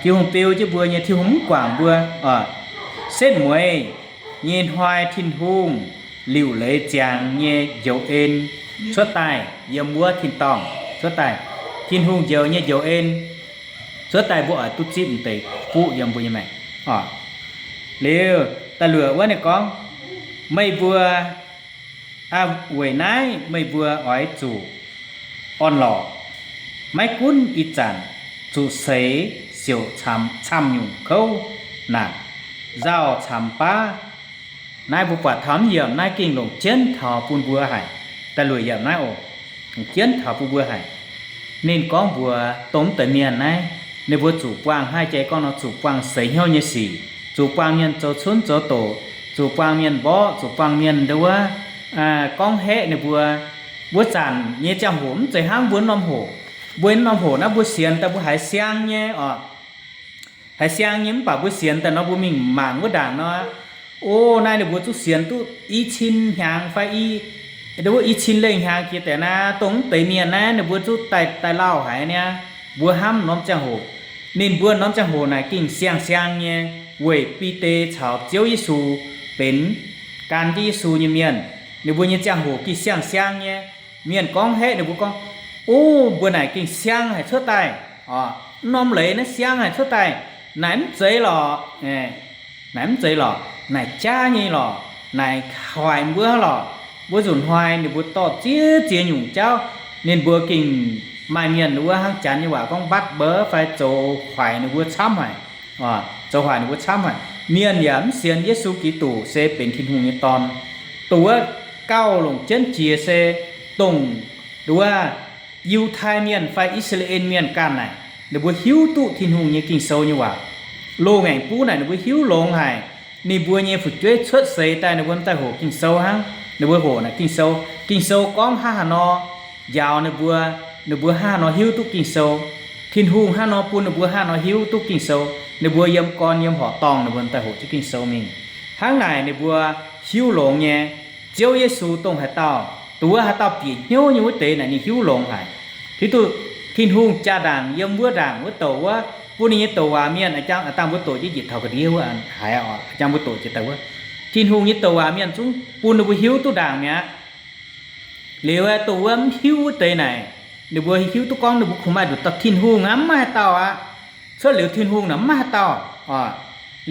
Tin-Hungh beu jienv mbuo nyei, Tin-Hungh mv guangc mbuo. Setv mueiz nyei hnoi Tin-Hungh liuc leiz ziangx nyei njoux en cuotv daaih yiem wuov tin-dorngh cuotv daaih. Tin-Hungh njoux nyei njoux en cuotv daaih, mbuo oix duqv zipv m'deix fuqv yiem mbuo nyei maengc. Liuz da'luoqc wuov ninh gorngv, meih mbuo, weic naaiv meih mbuo oix zuqc orn-lorqc, maiv gunv ih zanc zuqc seix siouc camv-nyungc kouv naanc, nzauh camx baav. Naaiv mbuo buatc taux mv yiemc naaiv gengh longc jienv taux bun mbuo haic. Da'luoqc yiemc naaiv oc, longc jienv taux bun mbuo haic. Ninh gorngv mbuox dongh mv deix mienh naaiv, ninh mbuo zuqc buangh, hnangv jai gorngv nor, zuqc buangh seix hnyouv nyei sic, zuqc buangh mienh zoux cunv zoux doqc, zuqc buangh mienh mborqv, zuqc buangh mienh ndau wuov gorngv haeqv ninh mbuo. Wuov zanc nyei ziangh hoc mv zeiz hnangv mbuo norm hoc. Mbuo norm hoc naaiv mbuo sienx daaih mbuo haiz siang nyei oc. Haiz siang nyei mv baac mbuo sienx daaih nor mbuo mingh mangc wuov ndaangc nor, o, naaiv ninh mbuo zuqc sienx duqv i cin hnyangx fai i, wuov i cin lengh hnyangx jiex deix naaiv, dongh mv deix mienh naaiv ninh mbuo zuqc daaih, daaih lauh haic niaa. Mbuo hnamv norm ziangh hoc, ninh mbuo norm ziangh hoc naaic gengh siang-siang nyei, weic Bide caux Ziouv Yesu benx gan jienv Yesu nyei mienh. Ninh mbuo nyei ziangh hoc gengh siang-siang nyei. Mienh gorngv haeqv ninh mbuo gorngv, o, mbuo naaic gengh siang haic cuotv daaih oc. Mv norm leiz naaiv siang haic cuotv daaih. Naaic mv zeiz lorqc. Naaic mv zeiz lorqc. Naaic jaav nyei lorqc. Naaic hoic mbuo lorqc. Mbuo nzunc hnoi ninh mbuo dorh ziex ziex nyungc jauv. Ninh mbuo gengh maaih mienh wuov hnangv Janx nyei waac gorngv mbapv mbeix fai zoux hoic ninh mbuo camv haic. Zoux hoic ninh mbuo camv haic. Mienh yaac mv sienx Yesu Giduc se benx Tin-Hungh nyei Dorn. Dongh wuov gauh longc jienv jiex se dongh wuov Yiutai Mienh fai I^saa^laa^en Mienh ganh naaic, ninh mbuo hiuv duqv Tin-Hungh nyei Ging-Sou nyei waac. Loz-ngaengc buv naaic ninh mbuo hiuv longx haic. Ninh mbuo nyei fu'jueiv cuotv seix daaih ninh mbuo m'daaih hoqc Ging-Sou hnangv. Ninh mbuo hoqc naaic Ging-Sou, Ging-Sou gorngv hnangv haaix nor njaaux ninh mbuo, ninh mbuo hnangv haaix nor hiuv duqv Ging-Sou. Tin-Hungh hnangv nor bun ninh mbuo hnangv nor hiuv duqv Ging-Sou. Ninh mbuo yiem gorn yiem horqc dorngh ninh mbuo daaih hoqc jienv Ging-Sou mingh. Hnangv naaic ninh mbuo hiuv longx nyei, Ziouv Yesu dongh haaix dauh, dongh wuov haaix dauh bieqc hnyouv nyei wuov deix naaic ninh hiuv longx haic. Hiuv duqv Tin-Hungh jaa-ndaangc yiem wuov ndaangc wuov douc wuov, bun ninh nyei douc waac mienh, a'jang, a'dangh mbuo doqc jienv njiec taux ga'ndiev wuov haiz, a'jang mbuo doqc jiex daaih wuov, Tin-Hungh nyei douc waac mienh zungv bun ninh mbuo hiuv duqv ndaangc mi'aqv. Liuz aeqv, dongh wuov mv hiuv wuov deix naaic, ninh mbuo hiuv duqv gorngv ninh mbuo kungx maaih nduqc dauh Tin-Hungh aqv, mv maaih haaix dauh aqv. Cuotv liuz Tin-Hungh naaic mv maaih haaix dauh oc.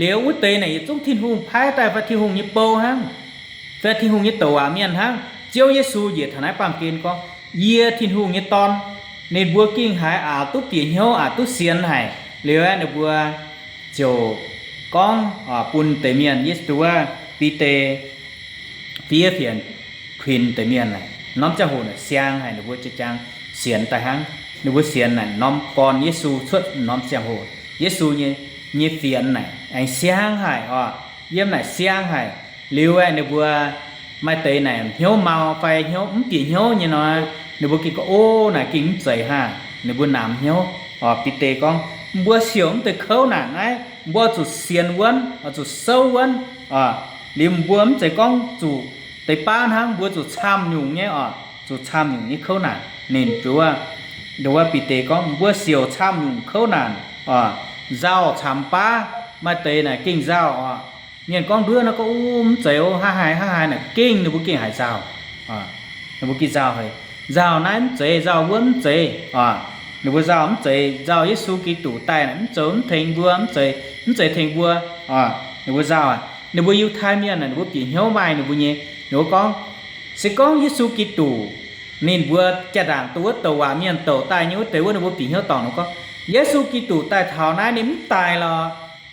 Liuz wuov deix naaic yietc zungv Tin-Hungh paaiv daaih fai Tin-Hungh nyei bou hnangv, fai Tin-Hungh nyei douc waac mienh hnangv. Ziouv Yesu njiec taux naaiv baamh gen gorngv, Yie Tin-Hungh nyei Dorn. Ninh mbuo gengh haiz aqc duqv bieqc hnyouv, aqc duqv sienx haic. Liuz aeqv, ninh mbuo ziouc gorngv bun deix mienh, Yesu wuov Bide fiev fienx kuinx deix mienh naaic, norm ziangh hoc naaic siang haic, ninh mbuo jiex jaang sienx daaih hnangv. Ninh mbuo sienx naaic norm gorn Yesu cuotv norm ziangh hoc, Yesu nyei, nyei fienx naaic aengx siang haic oc. Yiem naaic siang haic. Liuz aeqv, ninh mbuo maaih deix naaic hnyouv mau fai hnyouv mv bieqc hnyouv nyei nor, ninh mbuo gengh gorngv, O, naaic gengh mv zeiz haah. Ninh mbuo namx hnyouv oc. Bide gorngv, Mbuo siouc mv deix kouv naanc naaiv, mbuo zuqc sienx wuonv, zuqc souv wuonv oc. Liuz mbuo mv zeiz gorngv zuqc deix baav hnangv, mbuo zuqc camv nyungc nyei oc, zuqc camv nyungc nyei kouv naanc. Ninh nduov, nduov Bide gorngv, Mbuo siouc camv nyungc kouv naanc oc, nzauh camx baav, maaih deix naaic gengh nzauh oc. Mienh gorngv nduov nor gorngv, U, mv zeiz, hnangv haaix hnangv haaix naaic gengh ninh mbuo gengh haiz nzauh. Ninh mbuo gengh nzauh haic. Nzauh naaiv mv zeiz, nzauh wuov mv zeiz oc. Ninh mbuo nzauh mv zeiz, nzauh Yesu Giduc daaih naaic mv zoux mv tengx mbuo, mv zeiz, mv zeiz tengx mbuo oc. Ninh mbuo nzauh, ninh mbuo Yiutai Mienh naaic, ninh mbuo bieqc hnyouv maaih ninh mbuo nyei. Ninh mbuo gorngv, se gorngv Yesu Giduc, ninh mbuo jaa-ndaangc dongh wuov douc waac mienh douc daaih nyei wuov deix wuov, ninh mbuo bieqc hnyouv dorngc nor gorngv, Yesu Giduc daaih taux naaiv ninh mv daic lorqc.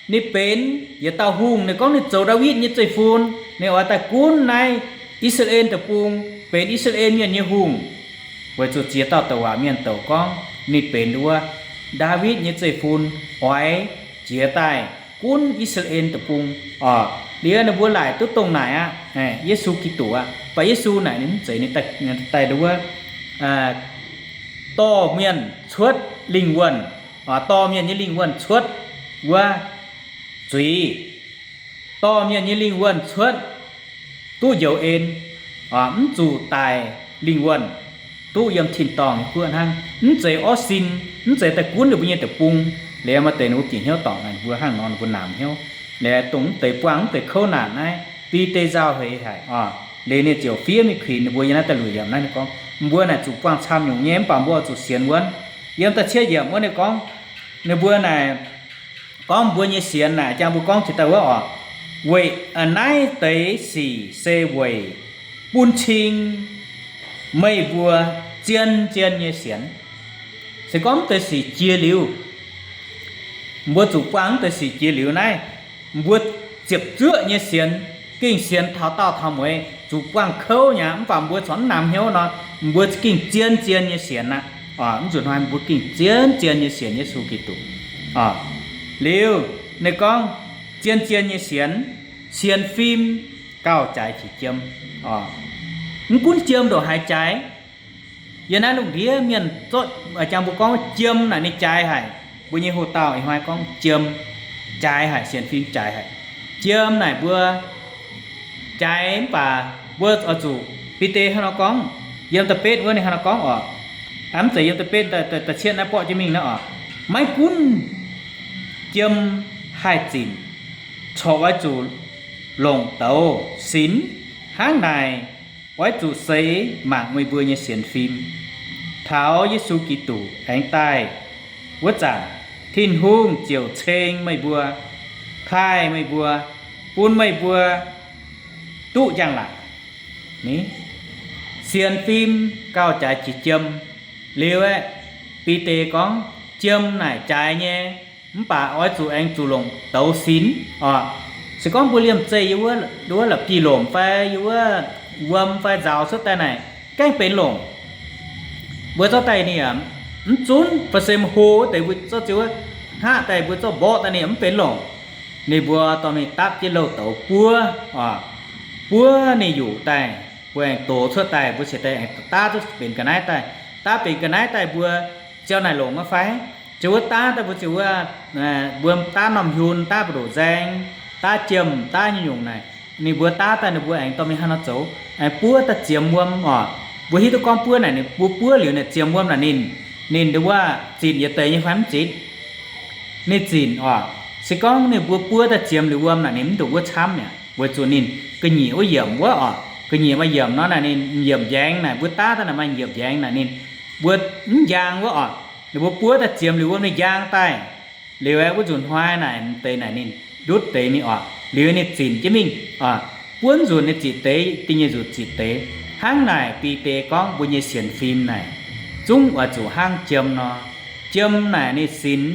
Ninh benx yietc dauh hungh. Ninh gorngv ninh zoux Ndaawitv nyei zeiv-fun. Ninh oix daaih gunv naaiv I^saa^laa^en Deic-Bung, benx I^saa^laa^en Mienh nyei hungh. Weic zuqc ziex dauh douc waac mienh douc gorngv ninh benx wuov Ndaawitv nyei zeiv-fun, oix jiez daaih gunv I^saa^laa^en Deic-Bung oc. Liuz ninh mbuo laaic duqv dongh naaic aqv, Yesu Giduc aqv. Baac Yesu naaic ninh mv zeiz, ninh daaih, daaih wuov dorh mienh cuotv lingh wuonh, dorh mienh nyei lingh wuonh cuotv wuov zuiz, dorh mienh nyei lingh wuonh cuotv duqv njoux en, mv zuqc daic lingh wuonh, duqv yiem tin-dorngh nyei guoqv hnangv. Mv zeiz orv sin, mv zeiz daaih gunv ninh mbuo nyei deic-bung. Liuz maaih deix ninh mbuo bieqc hnyouv dorngc naaic, ninh mbuo hnangv nor ninh mbuo namx hnyouv. Liuz dongh mv deix buangh mv deix kouv naanc naaiv, Bide nzauh heix haic oc. Liuz ninh ziouc fiev mingh kuinx ninh mbuo yiem naaiv da'luoqc yiemc naaiv, ninh gorngv, Mbuo naaic zuqc buangh camv nyungc nyei, mv baac mbuo oix zuqc sienx wuonv. Yiem da'cietv yiemc wuov ninh gorngv, ninh mbuo naaic gorngv mbuo nyei sienx naaic, jang mbuo gorngv jiex daaih wuov oc, weic naaiv deix sic se weic bun cing meih mbuo zien-zien nyei sienx. Se gorngv mv deix sic jiex liuz, mbuo zuqc buangh mv deix sic jiex liuz naaiv, mbuo ziepc zuoqv nyei sienx, gengh sienx taux daauh taux mueiz, zuqc buangh kouv nyei, mv baac mbuo corc mv namx hnyouv nor, mbuo gengh zien-zien nyei sienx aqv. Mv nzunc hnoi mbuo gengh zien-zien nyei sienx Yesu Giduc. Liuz ninh gorngv, zien-zien nyei sienx, sienx fim gauh jaaix qiex jiem. Mv gunv jiem ndongc haaix jaaix, yiem naaiv lungh ndiev mienh zorqv, jang mbuo gorngv jiem naaic ninh jaaix haic. Mbuo nyei hoc-dauh ih hnoi gorngv jiem jaaix haic, sienx fim jaaix haic. Jiem naaic mbuo jaaix mv baac mbuo oix zuqc, Bide hnangv nor gorngv, yiem da'betv wuov ninh hnangv nor gorngv oc. Mv zeiz yiem da'betv, da'cietv naaiv borqv jienv mingh naaiv oc. Maiv gunv jiem haih zinc, corc oix zuqc longc douz sinx. Hnangv naaic, oix zuqc seix mangc meih mbuo nyei sienx fim. Taux Yesu Giduc aengx daaih wuov zanc, Tin-Hungh ziouc ceng meih mbuo, taaih meih mbuo, bun meih mbuo duqv njang-laangc. Sienx fim gauh jaaix qiex jiem. Liuz aeqv, Bide gorngv, jiem naaic jaaix nyei, mv baac oix zuqc aengx zuqc longc douz sinx oc. Se gorngv mbuo liemh zeih yiem wuov la'bieiv-lomc fai yiem wuov wuom fai nzaaux cuotv daaih naaic, gaengh benx longc. Mbuo zorqv daaih ninh mv zunv, fai se hlo wuov deix mbuo zorqv ziouc wuov hnaqv daaih, mbuo zorqv mborqv daaih ninh mv benx longc. Ninh mbuo dorh mingh dapv jienv louh douz buov oc, buov ninh yuqc daaih, mbuo aengx dox cuotv daaih, mbuo cingx daaih aengx daav duqv benx ga'naaiv daaih. Daav benx ga'naaiv daaih mbuo ziouc naaic longc aqv fai? Ziouc wuov daav daaih mbuo ziouc wuov, mbuo daav norm hiun, daav mbu'ndongx nzaeng, daav jiem, daav nyungc-nyungc naaic, ninh mbuo daav daaih ninh mbuo aengx dorh mingh haaix nor zoux? Aengx buov daaih ziemx wuom oc. Mbuo hiuv duqv gorngv buov naaic, ninh mbuo buov liuz naaic ziemx wuom naaic ninh, ninh ndongc wuov zinc yietc deix nyei fai mv zinc? Ninh zinc oc. Se gorngv ninh mbuo buov daaih ziemx liuz wuom naaic ninh mv ndongc wuov camv mi'aqv, weic zuqc ninh ga'nyiec wuov yiemc wuov oc. Ga'nyiec maaih yiemc nor naaic ninh yiemc njaengx naaic, mbuo daav daaih naaic maaih yiemc njaengx naaic ninh mbuo mv njang wuov oc. Ninh mbuo buov daaih ziemx liuz wuom ninh njang daaih. Liuz aeqv, wuov nzunc hnoi naaic m'deix naaic ninh ndutv deix mingh oc. Liuz ninh zinc jienv mingh oc. Buov nzunc ninh ziqc deix, da'nyeic nzunc ziqc deix. Hnangv naaic Bide gorngv mbuo nyei sienx fim naaic zungv oix zuqc hnangv jiem nor. Jiem naaic ninh sinx,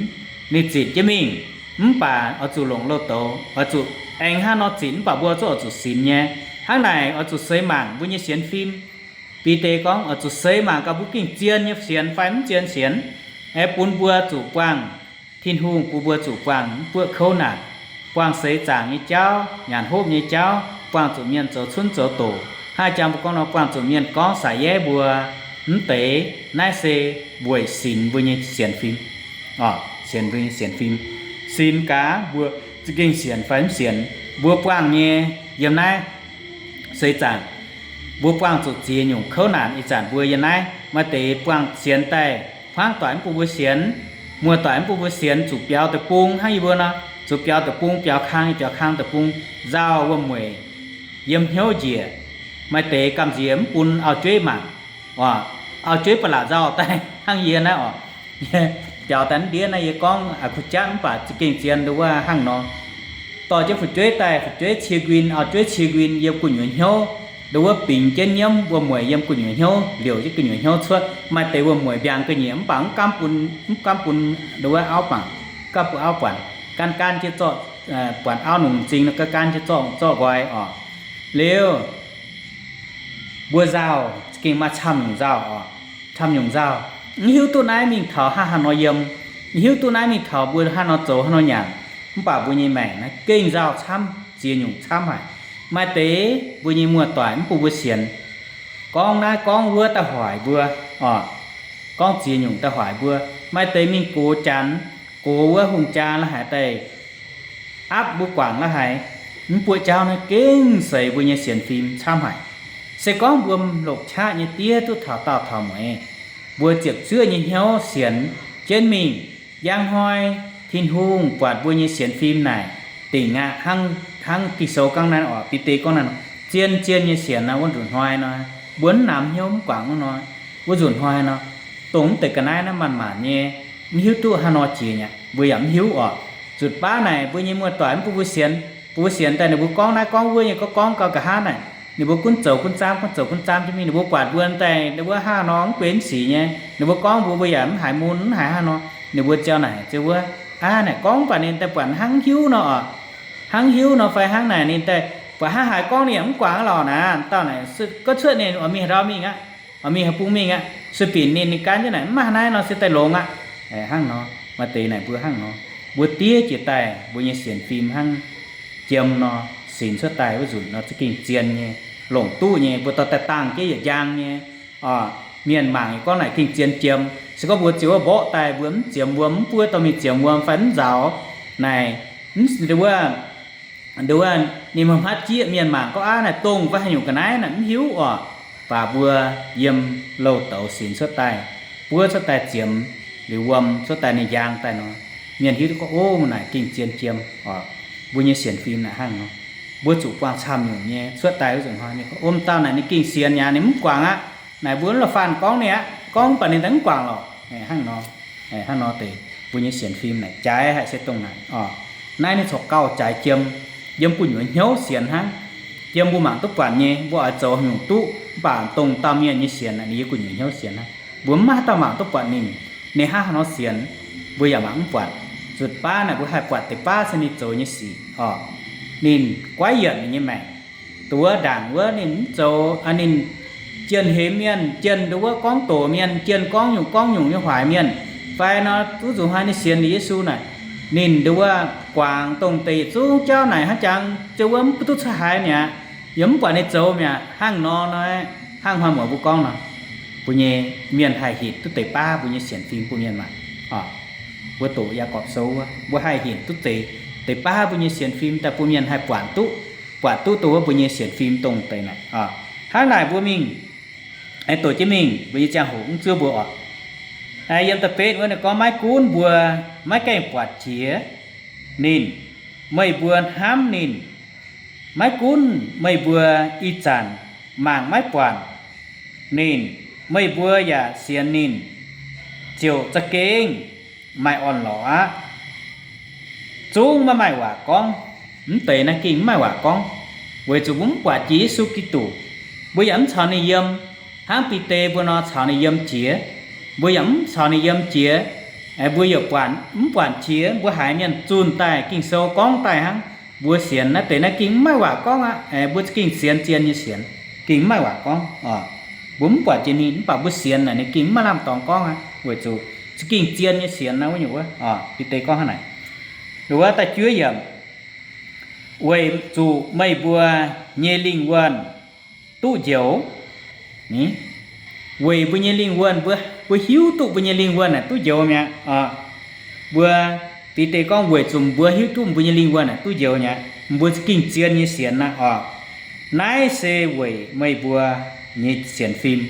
ninh zinc jienv mingh, mv baac oix zuqc longc loz-douz, oix zuqc aengx hnangv nor zinc mv baac mbuo zungv oix zuqc sinx nyei. Hnangv naaic oix zuqc seix mangc mbuo nyei sienx fim. Bide gorngv oix zuqc seix mangc gaax mbuo gengh zien nyei sienx fai mv zien sienx, aeqv, bun mbuo zuqc buangh, Tin-Hungh bun mbuo zuqc buangh mv buoqv kouv naanc, buangh seix zaangc nyei jauv, nyanc hopv nyei jauv, buangh zuqc mienh zoux cunv zoux doqc. Hnangv jang mbuo gorngv nor, buangh zuqc mienh gorngv saaix yeiv mbuo, mv deix naaiv se weic sinx mbuo nyei sienx fim. Oc, sinx mbuo nyei sienx fim. Sinx gaax mbuo za'gengh sienx fai mv sienx, mbuo buangh nyei yiem naaiv seix zaangc, mbuo buangh zuqc ziex nyungc kouv naanc. Ih zanc mbuo yiem naaiv maaih deix buangh sienx daaih hmuangv doic mv bun mbuo sienx, muoz-doic mv bun mbuo sienx, zuqc biaux deic-bung hnangv yie mbuo nor, zuqc biaux deic-bung, biaux kang, biaux kang deic-bung, nzauh wuom-mueic yiem hnyouv njiec. Maaih deix gamh nziex mv bun auv-jueiv mangc. Oc, auv-jueiv ba'laqc nzauh daaih hnangv yie naaiv oc. Biaux daaih ndiev naaiv yie gorngv a'kuv jatv mv baac za'gengh zien ndongc wuov hnangv nor. Dorh jienv fu'jueiv daaih, fu'jueiv cie nquin, auv-jueiv cie nquin yiem gu'nyuoz hnyouv, ndongc wuov bingx jienv nyiemv wuom-mueic yiem gu'nyuoz hnyouv, liouc jienv gu'nyuoz hnyouv cuotv. Maaih deix wuom-mueic mbiaangx ga'nyiec mv baac mv gaamv bun, mv gaamv bun ndongc wuov auv bangc, gaamv bun auv buatc, gaanv gaanv jienv zorqv, buatc auv nungx m'zing nor gaanv gaanv jienv zorqv, zorqv nqoi oc. Liuz mbuo nzauh za'gengh maaih camv nyungc nzauh oc. Camv nyungc nzauh, mv hiuv duqv naaiv mingh taux hnangv haaix nor yiem, mv hiuv duqv naaiv mingh taux mbuo hnangv haaix nor zoux, hnangv haaix nor nyanc, mv baac mbuo nyei maengc naaiv gengh nzauh camv, ziex nyungc camv haic. Maaih deix mbuo nyei muoz-doic mv bun mbuo sienx, gorngv naaiv gorngv wuov daaih hoic mbuo oc. Gorngv ziex nyungc daaih hoic mbuo. Maaih deix mingh gox Janx, gox wuov hungh jaa la'haic daaih aapv mbuo guangc la'haic, mv buoqv jauv naaiv gengh seix mbuo nyei sienx fim camv haic. Se gorngv mbuo longc qaqv nyei diev duqv taux daauh taux mueiz, mbuo ziepc zuoqv nyei hnyouv sienx jienv mingh, njang hnoi Tin-Hungh buatc mbuo nyei sienx fim naaic dingc aqv, hnangv, hnangv Ging-Sou gorngv naaiv oc, Bide gorngv naaiv nor, zien-zien nyei sienx naaiv, wuov nzunc hnoi nor, mbuo mv namx hnyouv mv guangc wuov nor, wuov nzunc hnoi nor, dongh mv deix ga'naaiv naaiv manc-manc nyei, mv hiuv duqv haaix nor jiex mi'aqv, mbuo yaac mv hiuv oc. Nzutc baav naaic mbuo nyei muoz-doic mv bun mbuo sienx, bun mbuo sienx daaih ninh mbuo gorngv naaiv gorngv wuov nyei, gorngv gorngv gau nqa'haav naaic, ninh mbuo gunv zoux gunv zaamv, gunv zoux gunv zaamv jienv mingh. Ninh mbuo buatc mbuo daaih wuov hnangv nor mv guei mv sic nyei, ninh mbuo gorngv mbuo, mbuo yaac mv haiz mun, mv haiz hnangv nor. Ninh mbuo ziouc naaic ziouc wuov, aa, naaic gorngv baac ninh daaih buatc hnangv hiuv nor oc, hnangv hiuv nor fai hnangv naaic ninh daaih buatc hnangv haaix gorngv ninh yaac mv guangc aqv lorqc naaic. Dauh naaic se gorngv cuotv ninh oix mingh haaix ndau mingh aqv, oix mingh haaix bung mingh aqv, sueih binc ninh, ninh gan jienv naaic mv maaih naaiv nor se daaih longx aqv. Hnangv nor, maaih deix naaic mbuo hnangv nor, mbuo diev jiex daaih mbuo nyei sienx fim hnangv jiem nor, sinx cuotv daaih wuov nzunc nor za'gengh zien nyei, longc duqv nyei, mbuo dorh daaih dangh jienv yietc njang nyei. Mienh mangc gorngv naaic gengh zien jiem. Se gorngv mbuo ziouc wuov mborqv daaih, mbuo mv ziemx wuom, mv buov dorh mingh ziemx wuom fai mv nzaaux naaic, mv, wuov, ninh maiv hmatv jieqv, mienh mangc gorngv aav naaic dongh wuov haaix nyungc ga'naaiv naaic mv hiuv oc. Baac mbuo yiem louh douz sinx cuotv daaih, buov cuotv daaih ziemx liuz wuom cuotv daaih ninh njang daaih nor, mienh hiuv duqv gorngv, ov, naaic gengh zien jiem oc. Mbuo nyei sienx fim naaic hnangv nor, mbuo zuqc buangh camv nyungc nyei cuotv daaih wuov nzunc hnoi, ninh gorngv, om, dauh naaic ninh gengh sienx aqv, ninh mv guangc aqv. Naaic mbuo mv la'faanh gorngv ninh aqv, gorngv baac ninh daaih mv guangc lorqc. Hnangv nor, hnangv nor deix mbuo nyei sienx fim naaic jaaix haic se dongh naaic oc. Naaiv ninh corc gauh jaaix jiem, yiem gu'nyuoz hnyouv sienx hnangv. Yiem mbuo mangc duqv buatc nyei, mbuo oix zoux nyungc duqv, mv baac dongh dauh mienh nyei sienx naaic ninh yiem gu'nyuoz hnyouv sienx hnangv. Mbuo mv maaih haaix dauh mangc duqv buatc ninh, ninh hnangv haaix nor sienx, mbuo yaac mangc mv buatc. Nzutc baav naaic mbuo haih buatc deix baav se ninh zoux nyei sic oc. Ninh goiv yienc ninh nyei maengc. Dongh wuov ndaangc wuov ninh mv zoux, ninh jienh hemx mienh, jienh dongh wuov gorngv doqc mienh, jienh gorngv nyungc gorngv nyungc nyei hoic mienh. Fai nor, wuov nzunc hnoi ninh sienx liuz Yesu naaic, ninh dongh wuov guangc dongh deix yietc zungv jauv naaic hnangv jangx, ziouc wuov mv duqv cuotv haaix mi'aqv, yaac mv buatc ninh zoux mi'aqv. Hnangv nor nor, hnangv hnoi muoc mbuo gorngv nor, mbuo nyei mienh haih hitv duqv deix baav mbuo nyei sienx fim bun mienh mangc oc. Mbuo doqc Yaagorpc Sou wuov, mbuo haih hinc duqv deix, deix baav mbuo nyei sienx fim daaih bun mienh haih buatc duqv, buatc duqv dongh wuov mbuo nyei sienx fim dongh deix naaic. Hnangv naaic mbuo mingh, doqc jienv mingh mbuo nyei ziangh hoc mv zuov mbuo oc. Yiem da'betv wuov ninh gorngv, maiv gunv mbuo maiv gaengh buatc jiex ninh, meih mbuo hnamv ninh. Maiv gunv meih mbuo ih zanc mangc maiv buatc ninh, meih mbuo yaac sienx ninh, ziouc za'gengh maaih orn-lorqc aqv. Zungv maiv maaih waac gorngv. Mv deix naaiv gengh mv maaih waac gorngv, weic zuqc mbuo mv buatc jiex Yesu Giduc. Mbuo yaac mv caux ninh yiem, hnangv Bide mbuo nor caux ninh yiem jiex. Mbuo yaac mv caux ninh yiem jiex, mbuo yaac buatc mv buatc jiex, mbuo haiz mienh zunh daaih Ging-Sou gorngv daaih hnangv, mbuo sienx naaiv deix naaiv gengh mv maaih waac gorngv aqv. Mbuo za'gengh sienx zien nyei sienx, gengh mv maaih waac gorngv. Mbuo mv buatc jiex ninh mv baac mbuo sienx naaic ninh gengh mv maaih lamh dorngx gorngv aqv, weic zuqc za'gengh zien nyei sienx naaiv wuov nyungc wuov. Bide gorngv hnangv naaic, wuov da'juov yiemc, weic zuqc meih mbuo nyei lingh wuonh duqv njoux. Weic mbuo nyei lingh wuonh, mbuo, mbuo hiuv duqv mbuo nyei lingh wuonh naaic duqv njoux mi'aqv. Mbuo, Bide gorngv weic zuqc mbuo hiuv duqv mbuo nyei lingh wuonh naaic duqv njoux mi'aqv, mbuo za'gengh zien nyei sienx naaiv oc. Naaiv se weic meih mbuo nyei sienx fim,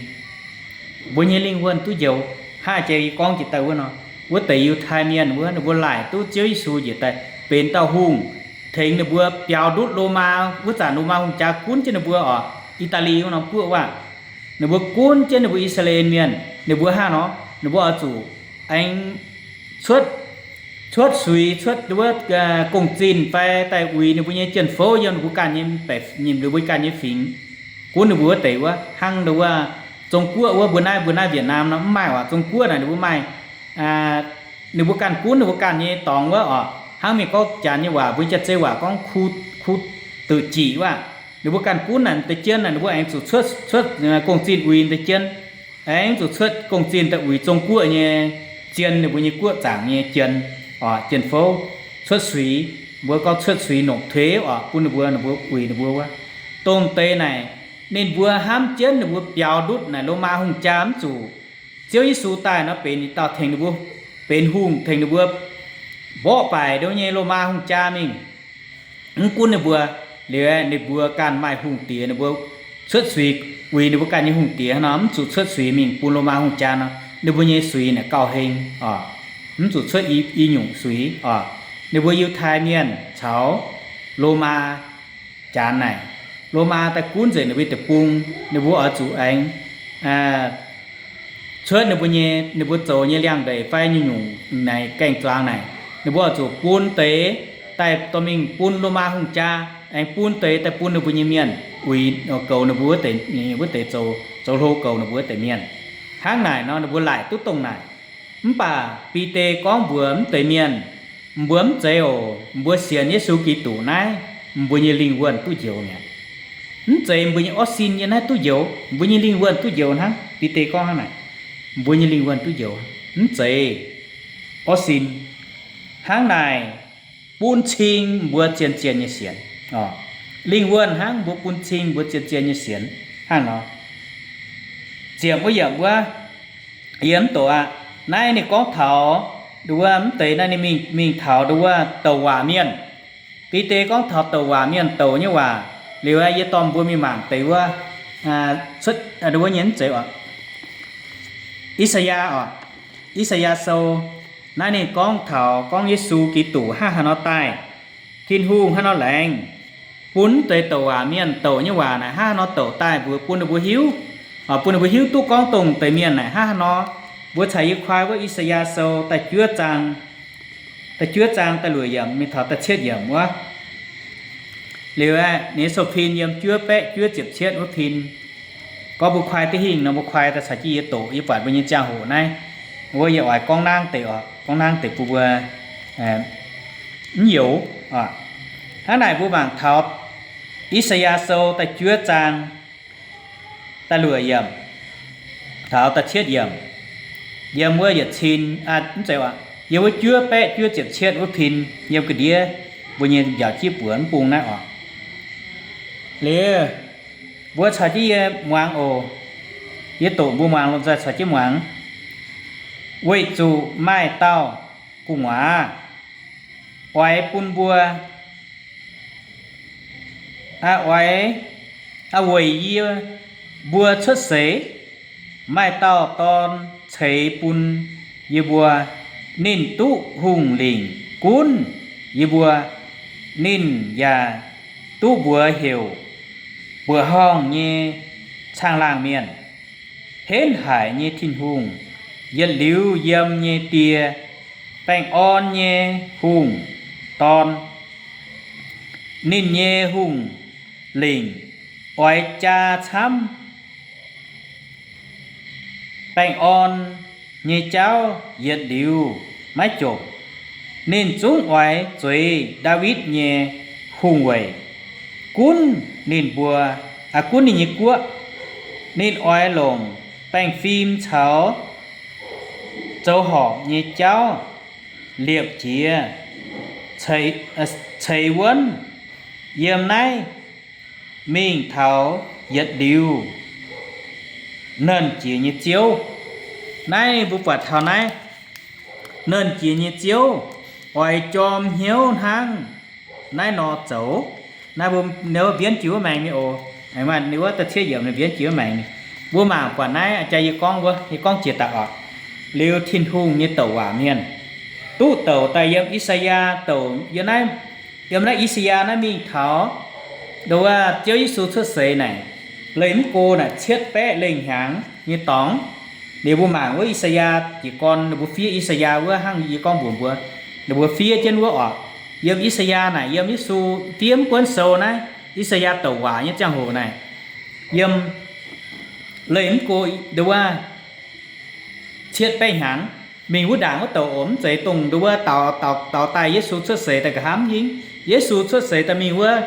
mbuo nyei lingh wuonh duqv njoux. Hnangv jiex yie gorngv jiex daaih wuov nor, wuov deix Yiutai Mienh wuov, ninh mbuo laaic duqv Ziouv Yesu njiec daaih benx dauh hungh, tengx ninh mbuo biaux ndutv Lomaa. Wuov zanc Lomaa hungh jaa gunv jienv ninh mbuo oc, I^daa^li wuov norm guoqv wuov, ninh mbuo gunv jienv ninh mbuo I^saa^laa^en Mienh. Ninh mbuo hnangv nor, ninh mbuo oix zuqc aengx cuotv, cuotv suix, cuotv wuov gong-zinh fai daaih uix ninh mbuo nyei jien-fouv yiem ninh mbuo ganh nyei, ninh mbuo ganh nyei fingx. Gunv ninh mbuo wuov deix wuov, hnangv wuov Zong-Guoqv wuov, mbuo naaiv, mbuo naaiv Việt Nam nor mv maaih waac. Zong-Guoqv naaic ninh mbuo maaih, ninh mbuo ganh gunv ninh mbuo ganh nyei dorngx wuov oc. Hnangv mienh gorngv janx nyei waac, mbuo jaav-zei waac gorngv khu, khu deuc jic wuov. Ninh mbuo ganh gunv naaic deix jien naaic, ninh mbuo aengx zuqc cuotv, cuotv gong-zinh uix deix jien, aengx zuqc cuotv gong-zinh daaih uix Zong-Guoqv nyei jien, ninh mbuo nyei guoqv zaangc nyei jien, jien-fouv, cuotv suix, mbuo gorngv cuotv suix nộp thuế oc, bun ninh mbuo, ninh mbuo uix ninh mbuo wuov. Dongh deix naaic, ninh mbuo hnamv jienv ninh mbuo biaux ndutv naaic Lomaa hungh jaa mv zuqc Ziouv Yesu daaih nor benx dauh tengx ninh mbuo, benx hungh tengx ninh mbuo mborqv baaic nduov nyei Lomaa hungh jaa mingh. Mv gunv ninh mbuo, liuz ninh mbuo ganh maaih hungh diex, ninh mbuo cuotv suix uix ninh mbuo ganh nyei hungh diex hnangv nor, mv zuqc cuotv suix mingh bun Lomaa hungh jaa nor, ninh mbuo nyei suix naaic gauh heng oc. Mv zuqc cuotv i, i nyungc suix oc. Ninh mbuo Yiutai Mienh caux Lomaa janx naaic, Lomaa daaih gunv nzengc ninh mbuo deic-bung, ninh mbuo oix zuqc aengx cuotv ninh mbuo nyei, ninh mbuo zoux nyei liangx-ndeic fai nyungc-nyungc naaic gaeng-zuangx naaic, ninh mbuo oix zuqc bun deix daaih dorh mingh bun Lomaa hungh jaa, aengx bun deix daaih bun ninh mbuo nyei mienh uix, goux ninh mbuo wuov deix, wuov deix zoux, zoux hlo goux ninh mbuo wuov deix mienh. Hnangv naaic nor ninh mbuo laaic duqv dongh naaic. Mv baac Bide gorngv mbuox mv deix mienh, mbuo mv zeiz oc. Mbuo sienx Yesu Giduc naaiv, mbuo nyei lingh wuonh duqv njoux mi'aqv. Mv zeiz mbuo nyei orv sin yiem naaiv duqv njoux, mbuo nyei lingh wuonh duqv njoux hnangv. Bide gorngv hnangv naaic, mbuo nyei lingh wuonh duqv njoux, mv zeiz orv sin. Hnangv naaic bun cing mbuo zien-zien nyei sienx. Lingh wuonh hnangv mbuo bun cing mbuo zien-zien nyei sienx hnangv nor. Ziepc wuov yiemc wuov, yie mv doqc aqv. Naaiv ninh gorngv taux nduov wuov, mv deix naaiv ninh mingh, mingh taux nduov wuov douc waac mienh. Bide gorngv taux douc waac mienh douc nyei waac. Liuz yie dorh mbuo mingh mangc deix wuov, cuotv, nduov wuov nyei mv zeiz oc, I^saa^yaa oc. I^saa^yaa Sou, naaiv ninh gorngv taux gorngv Yesu Giduc hnangv haaix nor daaih, Tin-Hungh haaix nor laengz, bun mv deix douc waac mienh douc nyei waac naaic hnangv haaix nor douc daaih mbuox bun ninh mbuo hiuv, bun ninh mbuo hiuv duqv gorngv dongh deix mienh naaic hnangv haaix nor. Mbuo caux yie kuaai wuov I^saa^yaa Sou da'juov zaang, da'juov zaang da'luoqc yiemc mingh taux da'cietv yiemc wuov. Liuz aeqv, ninh sou pin yiem juov baeqv juov ziepc cietv wuov pin. Gorngv mbuo kuaai da'hingh nor, mbuo kuaai daaih caux jienv yie doqc, yie buatc mbuo nyei ziangh hoc naaiv, wuov yie oix gorngv nangv deix oc, gorngv nangv deix bun mbuo mv youx. Hnangv naaic mbuo mangc taux I^saa^yaa Sou da'juov zaang da'luoqc yiemc taux da'cietv yiemc, yiem wuov yietc cin, mv zeiz, yiem wuov juov baeqv juov ziepc cietv wuov pin, yiem ga'ndiev mbuo nyei mbiaauc jiv buoz mv bung naaiv oc. Liuz, mbuo caux jienv yie muangx oc. Yie doqc mbuo muangx lomh nzoih caux jienv muangx. Weic zuqc maaih dauh gu'nguaaz oix bun mbuo, oix weic yie mbuo cuotv seix, maaih dauh dorn ceix bun yie mbuo. Ninh duqv hungh lingc gunv yie mbuo. Ninh yaac duqv mbuox heuc Mbuoqc Horngh nyei Caangh Laangh Mienh, Henv Haic nyei Tin-Hungh, Yietc Liuz Yiem nyei Die, Baengh Orn nyei Hungh Dorn. Ninh nyei hungh lingc oix jaa camv baengh orn nyei jauv yietc liuz maiv jomc. Ninh zungv oix zueiz Ndaawitv nyei hungh weic, gunv ninh mbuo, gunv ninh nyei guoqv. Ninh oix longc baengh fim caux zoux horpc nyei jauv liepc jiez ceix wuonv yiem naaiv mingh taux yietc liuz Nernh Jiex nyei Ziouv. Naaiv mbuo buatc taux naaiv Nernh Jiex nyei Ziouv oix jorm hnyouv hnangv naaiv nor zoux. Naaiv mbuo mbienv jiex wuov maengx mingh oc. Ninh wuov da'cietv yiemc ninh mbienv jiex wuov maengx mingh. Mbuo mangc buatc naaiv jaa yie gorngv wuov, yie gorngv jiex daaih oc. Liuz Tin-Hungh nyei douc waac mienh duqv douc daaih yiem I^saa^yaa douc, yiem naaiv, yiem naaiv I^saa^yaa naaiv mingh taux ndo wuov Ziouv Yesu cuotv seix naaic, leih mv go naaic cietv baeqv lengh hnyangx nyei dorngx. Liuz mbuo mangc wuov I^saa^yaa jiez gorn, ninh mbuo fiev I^saa^yaa wuov hnangv yie gorngv mbuox mbuo, ninh mbuo fiev jienv wuov oc. Yiem I^saa^yaa naaic, yiem Yesu fiev mv buonv sou naaiv, I^saa^yaa douc waac nyei ziangh hoc naaic, yiem leih mv go ndo wuov cietv baeqv hnyangx, mingh wuov ndaangc wuov douc oc. Mv zeiz dongh ndo wuov daux, daux daaih Yesu cuotv seix daaih nqa'haav nyingv. Yesu cuotv seix daaih mingh wuov,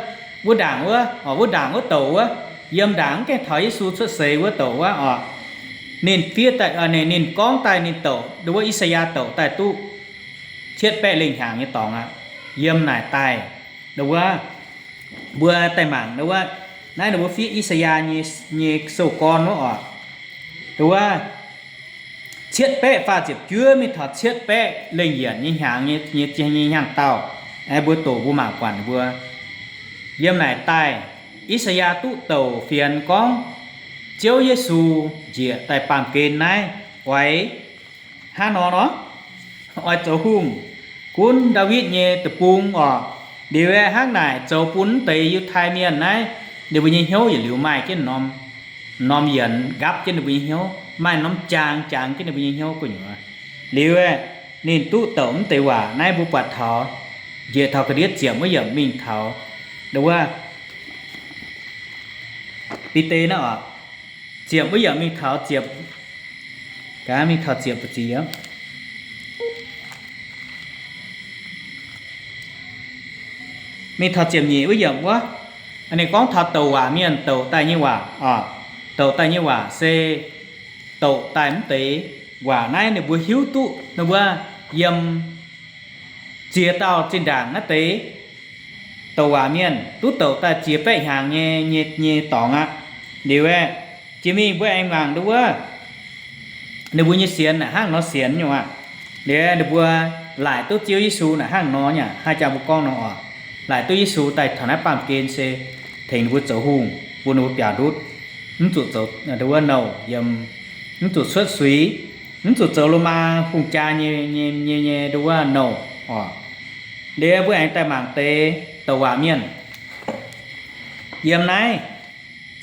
wuov ndaangc wuov, wuov ndaangc wuov douc wuov, yiem ndaangc mv gaengh taux Yesu cuotv seix wuov douc wuov oc. Ninh fiev daaih, ninh gorngv daaih ninh douc ndo wuov I^saa^yaa douc daaih duqv cietv baeqv lengh hnyangx nyei dorngx aqv. Yiem naaic daaih ndo wuov mbuo daaih mangc ndo wuov, naaiv ninh mbuo fiev I^saa^yaa nyei, nyei sou gorn wuov oc. Ndo wuov cietv baeqv faah ziepc juov mingh taux cietv baeqv lengh yienc nyei hnyangx nyei, nyei, nyei hnyangx-daauh. Mbuo doqc mbuo mangc buatc mbuo yiem naaic daaih, I^saa^yaa duqv douc fienx gorngv Ziouv Yesu njiec daaih baamh gen naaiv oix hnangv nor nor, oix zoux hungh gunv Ndaawitv nyei deic-bung oc. Liuz aeqv, hnangv naaic zoux bun mv deix Yiutai Mienh naaiv, ninh mbuo nyei hnyouv yietc liuz maaih jienv norm, norm yienx nqapv jienv ninh mbuo nyei hnyouv, maaih norm jaang jaang jienv ninh mbuo nyei hnyouv gu'nyuoz. Liuz aeqv, ninh duqv douc mv deix waac naaiv mbuo buatc taux njiec taux ga'ndiev ziepc wuov yiemc mingh taux ndo wuov Bide naaiv oc. Ziepc wuov yiemc mingh taux ziepc, gaax mingh taux ziepc ziepc, mingh taux ziepc nyeic wuov yiemc wuov. Ninh gorngv taux douc waac mienh douc daaih nyei waac oc. Douc daaih nyei waac se douc daaih mv deix waac naaiv ninh mbuo hiuv duqv ninh mbuo yiem ziex dauh zinh ndaangc naaiv deix douc waac mienh duqv douc daaih ziex baeqv hnyangx nyei, nyei, nyei dorngx aqv. Liuz aeqv, jiex mingh mbuo aengx mangc ndo wuov ninh mbuo nyei sienx naaic hnangv nor sienx nyei aqv. Liuz ninh mbuo laaic duqv Ziouv Yesu naaic hnangv nor nyei aqv. Hnangv jang mbuo gorngv nor oc, laaic duqv Yesu daaih taux naaiv baamh gen se tengx ninh mbuo zoux hungh, bun ninh mbuo biaux ndutv, mv zuqc zoux ndo wuov nouh yiem, mv zuqc cuotv suix, mv zuqc zoux loz-maa hungh jaa nyei, nyei, nyei, nyei ndo wuov nouh oc. Liuz mbuo aengx daaih mangc deix douc waac mienh yiem naaiv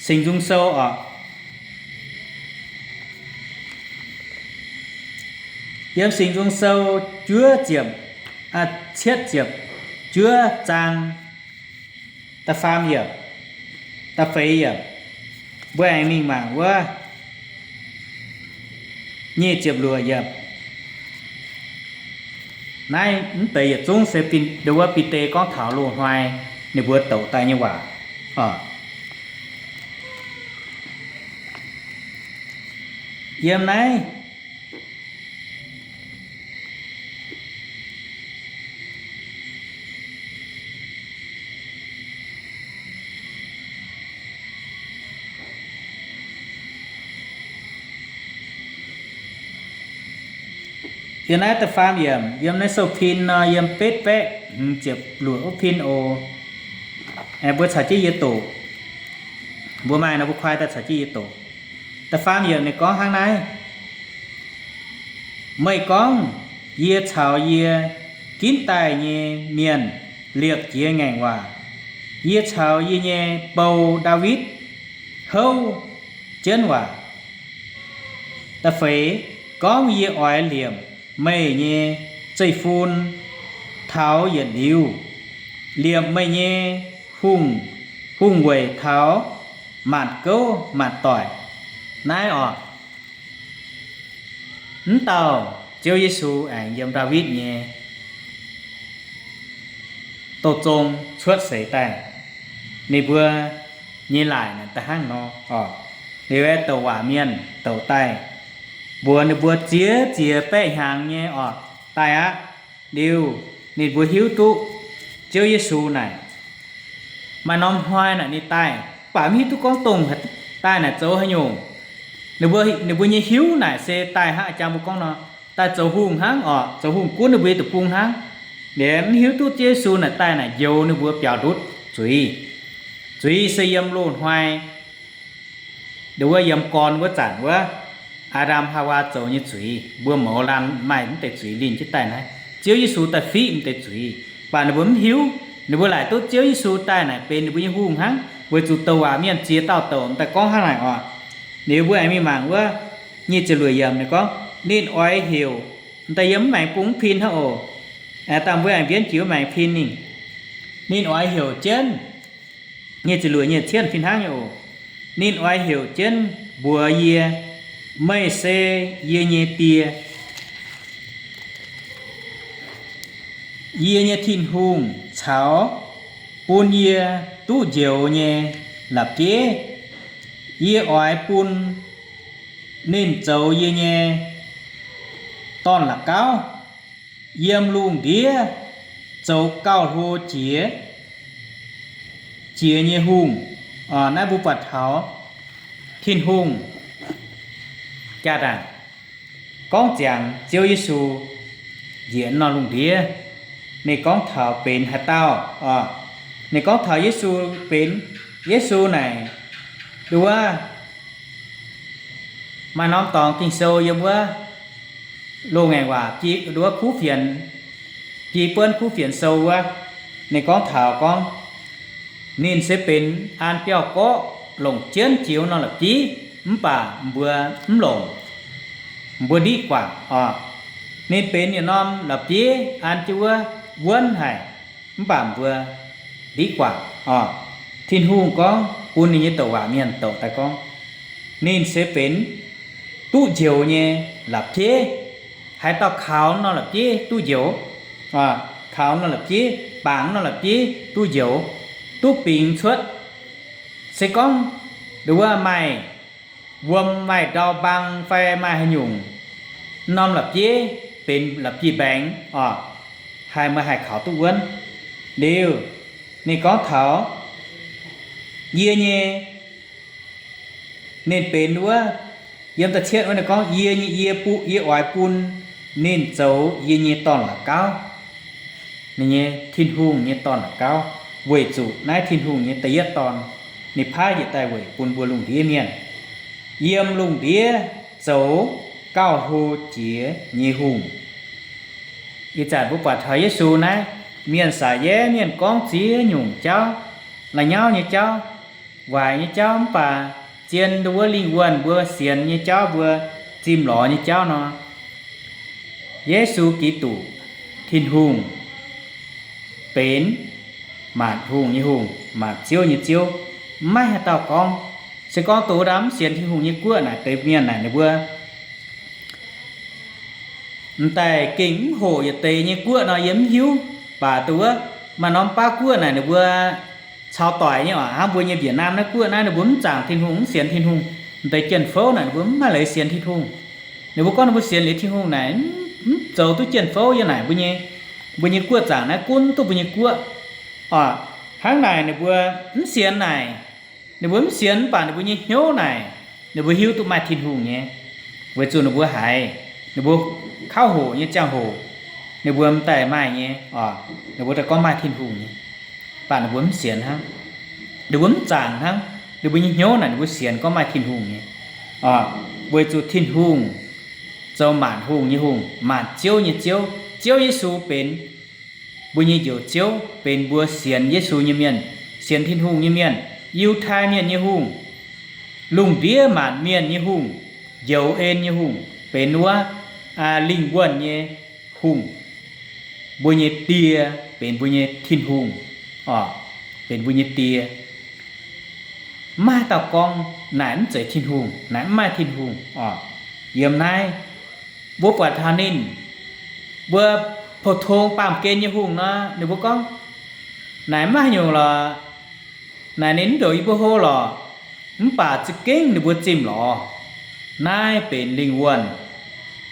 Singx Nzung Sou oc. Yiem Singx Nzung Sou juov ziepc, cietv ziepc juov zaang, da'faam yiemc, da'feix yiemc, mbuo aengx mingh mangc wuov nyic ziepc luoqc yiemc. Naaiv mv deix yietc zungv se ndo wuov Bide gorngv taux loz-hnoi ninh mbuo douc daaih nyei waac. Yiem naaiv Yiem naaiv da'faam yiemc, yiem naaiv sou pin nor, yiem betv baeqv hmz ziepc luoqc wuov pin oc. Aengx mbuo caux jienv yie doqc. Mbuo maaih nor mbuo kuaai daaih caux jienv yie doqc. Da'faam yiemc ninh gorngv hnangv naaiv, Meih gorngv, Yie caux yie ginv daaih nyei mienh liepc jiez ngaengc waac. Yie caux yie nyei bou, Ndaawitv, houv jienv waac. Da'feix gorngv, Yie oix liepc meih nyei zeiv-fun taux yietc liuz, liepc meih nyei hungh, hungh weic taux maanc gouv maanc doic. Naaiv oc, mv dauh Ziouv Yesu aengx yiem Ndaawitv nyei douz zong cuotv seix daaih. Ninh mbuo nyei laaic naaic da'hnangv nor oc. Liuz aeqv, douc waac mienh douc daaih, mbuox ninh mbuo ziex ziex baeqv hnyangx nyei oc, daaih aqv. Liuz ninh mbuo hiuv duqv Ziouv Yesu naaic maaih norm hnoi naaic ninh daaih, mv baac mv hiuv duqv gorngv dongh daaih naaic zoux haaix nyungc. Ninh mbuo, ninh mbuo nyei hiuv naaic se daaih hnangv a'jang mbuo gorngv nor, daaih zoux hungh hnangv oc, zoux hungh gunv ninh mbuo nyei deic-bung hnangv. Liuz mv hiuv duqv Ziouv Yesu naaic daaih naaic njoux ninh mbuo biaux ndutv zuiz. Zuiz se yiem loz-hnoi, nduov wuov yiem gorn wuov zanc wuov, Aa^ndam Haawaa zoux nyei zuiz, mbuo mouz laanh maaih mv deix zuiz linh jienv daaih naaiv. Ziouv Yesu daaih fiqv mv deix zuiz, mv baac ninh mbuo mv hiuv. Ninh mbuo laaic duqv Ziouv Yesu daaih naaic benx ninh mbuo nyei hungh hnangv, weic zuqc douc waac mienh ziex dauh douc m'daaih gorngv hnangv naaic oc. Liuz mbuo aengx mingh mangc wuov nyic ziepc luoqc yiemc ninh gorngv, ninh oix heuc, m'daaih yiem mv maengx bung mv pin hnangv oc. Aengx dangh mbuo aengx mbienv jiex wuov maengx pin ninh. Ninh oix heuc jienv, nyic ziepc luoqc nyic cien fih hnangv nyei oc. Ninh oix heuc jienv mbuox yie, Meih se yie nyei Die, yie nyei Tin-Hungh, caux bun yie duqv njoux nyei la'bieiv. Yie oix bun ninh zoux yie nyei dorn-la'gauv, yiem lungh ndiev zoux gauh hlo jiex, jiex nyei hungh. Naaiv mbuo buatc taux Tin-Hungh jaa-ndaangc gorngv ziangx Ziouv Yesu njiec norm lungh ndiev. Ninh gorngv taux benx haaix dauh oc. Ninh gorngv taux Yesu benx, Yesu naaic, nduov wuov, maaih norm dorngx Ging-Sou yiem wuov loz-ngaengc waac, nduov wuov kuv fienx, biei buonv kuv fienx sou wuov, ninh gorngv taux gorngv, ninh se benx an biauv-gorqv longc jienv jiex norm la'bieiv, mv baac mbuo mv longc, mbuo ndiqv guangc oc. Ninh benx yietc norm la'bieiv an jienv wuov wuonv haic, mv baac mbuo ndiqv guangc oc. Tin-Hungh gorngv bun ninh nyei douc waac mienh douc daaih gorngv, ninh se benx duqv njoux nyei la'bieiv. Haaix dauh kaux norm la'bieiv duqv njoux, kaux norm la'bieiv, bangc norm la'bieiv duqv njoux, duqv bingx cuotv. Se gorngv nduov wuov maaih wuom, maaih ndau-mbaang fai maaih haaix nyungc, norm la'bieiv benx la'bieiv-mbaengx oc, haih meih haih kaux duqv wuonv. Liuz ninh gorngv taux yie nyei, ninh benx wuov, yiem da'cietv wuov ninh gorngv, yie nyei, yie bu, yie oix bun ninh zoux yie nyei dorn-la'gauv. Ninh nyei, Tin-Hungh nyei dorn-la'gauv, weic zuqc naaiv Tin-Hungh nyei da'yietv Dorn, ninh paaiv njiec daaih weic bun mbuo lungh ndiev mienh, yiem lungh ndiev zoux gauh hlo jiex nyei hungh. Ih zanc mbuo buatc taux Yesu naaiv, mienh saax yeiv mienh gorngv ziex nyungc jauv, la'nyauv nyei jauv, waaic nyei jauv, mv baac zien nduov wuov lingh wuonh mbuo sienx nyei jauv, mbuo zimh lorz nyei jauv nor, Yesu Giduc, Tin-Hungh, benx maanc hungh nyei Hungh, maanc ziouv nyei Ziouv. Maiv haaix dauh gorngv. Se gorngv dongh wuov dauh mv sienx Tin-Hungh nyei guoqv naaic, deix mienh naaic ninh mbuo m'daaih gengh mv hoqc yietc deix nyei guoqv nor, yie mv hiuv. Baac dongh wuov maaih norm baav guoqv naaic ninh mbuo caux doic nyei oc. Hnangv mbuo nyei Việt Nam naaiv guoqv naaiv, ninh mbuo mv zaangc Tin-Hungh, mv sienx Tin-Hungh. M'deix jien-fouv naaic ninh mbuo mv maaih leiz sienx Tin-Hungh. Ninh mbuo gorngv ninh mbuo sienx liuz Tin-Hungh naaic, mv zoux duqv jien-fouv yiem naaic mbuo nyei, mbuo nyei guoqv zaangc naaiv gunv duqv mbuo nyei guoqv oc. Hnangv naaic ninh mbuo mv sienx naaic, ninh mbuo mv sienx mv baac ninh mbuo nyei hnyouv naaic, ninh mbuo hiuv duqv maaih Tin-Hungh nyei, weic zuqc ninh mbuo haiz Ninh mbuo kauv hoqc nyei ziangh hoc, ninh mbuo m'daaih maaih nyei, oc, ninh mbuo daaih gorngv maaih Tin-Hungh nyei, mv baac ninh mbuo mv sienx hnangv. Ninh mbuo mv zaangc hnangv. Ninh mbuo nyei hnyouv naaic ninh mbuo sienx gorngv maaih Tin-Hungh nyei, oc, weic zuqc Tin-Hungh zoux maanc hungh nyei Hungh, maanc ziouv nyei Ziouv. Ziouv Yesu benx mbuo nyei Njoux Ziouv, benx mbuo sienx Yesu nyei mienh, sienx Tin-Hungh nyei mienh, Yiutai Mienh nyei Hungh, lungh ndiev maanc mienh nyei Hungh, njoux en nyei Hungh, benx wuov lingh wuonh nyei Hungh, mbuo nyei Die, benx mbuo nyei Tin-Hungh, oc, benx mbuo nyei Die. Mv maaih dauh gorngv naaic mv zeiz Tin-Hungh, naaic mv maaih Tin-Hungh, oc. Yiem naaiv mbuo buatc taux ninh, mbuo pou-tong baamh gen nyei hungh nor, ninh mbuo gorngv, naaic mv maaih haaix nyungc lorqc, naaic ninh mv ndongc yie mbuo hlo lorqc, mv baac za'gengh ninh mbuo zimh lorz naaiv benx lingh wuonh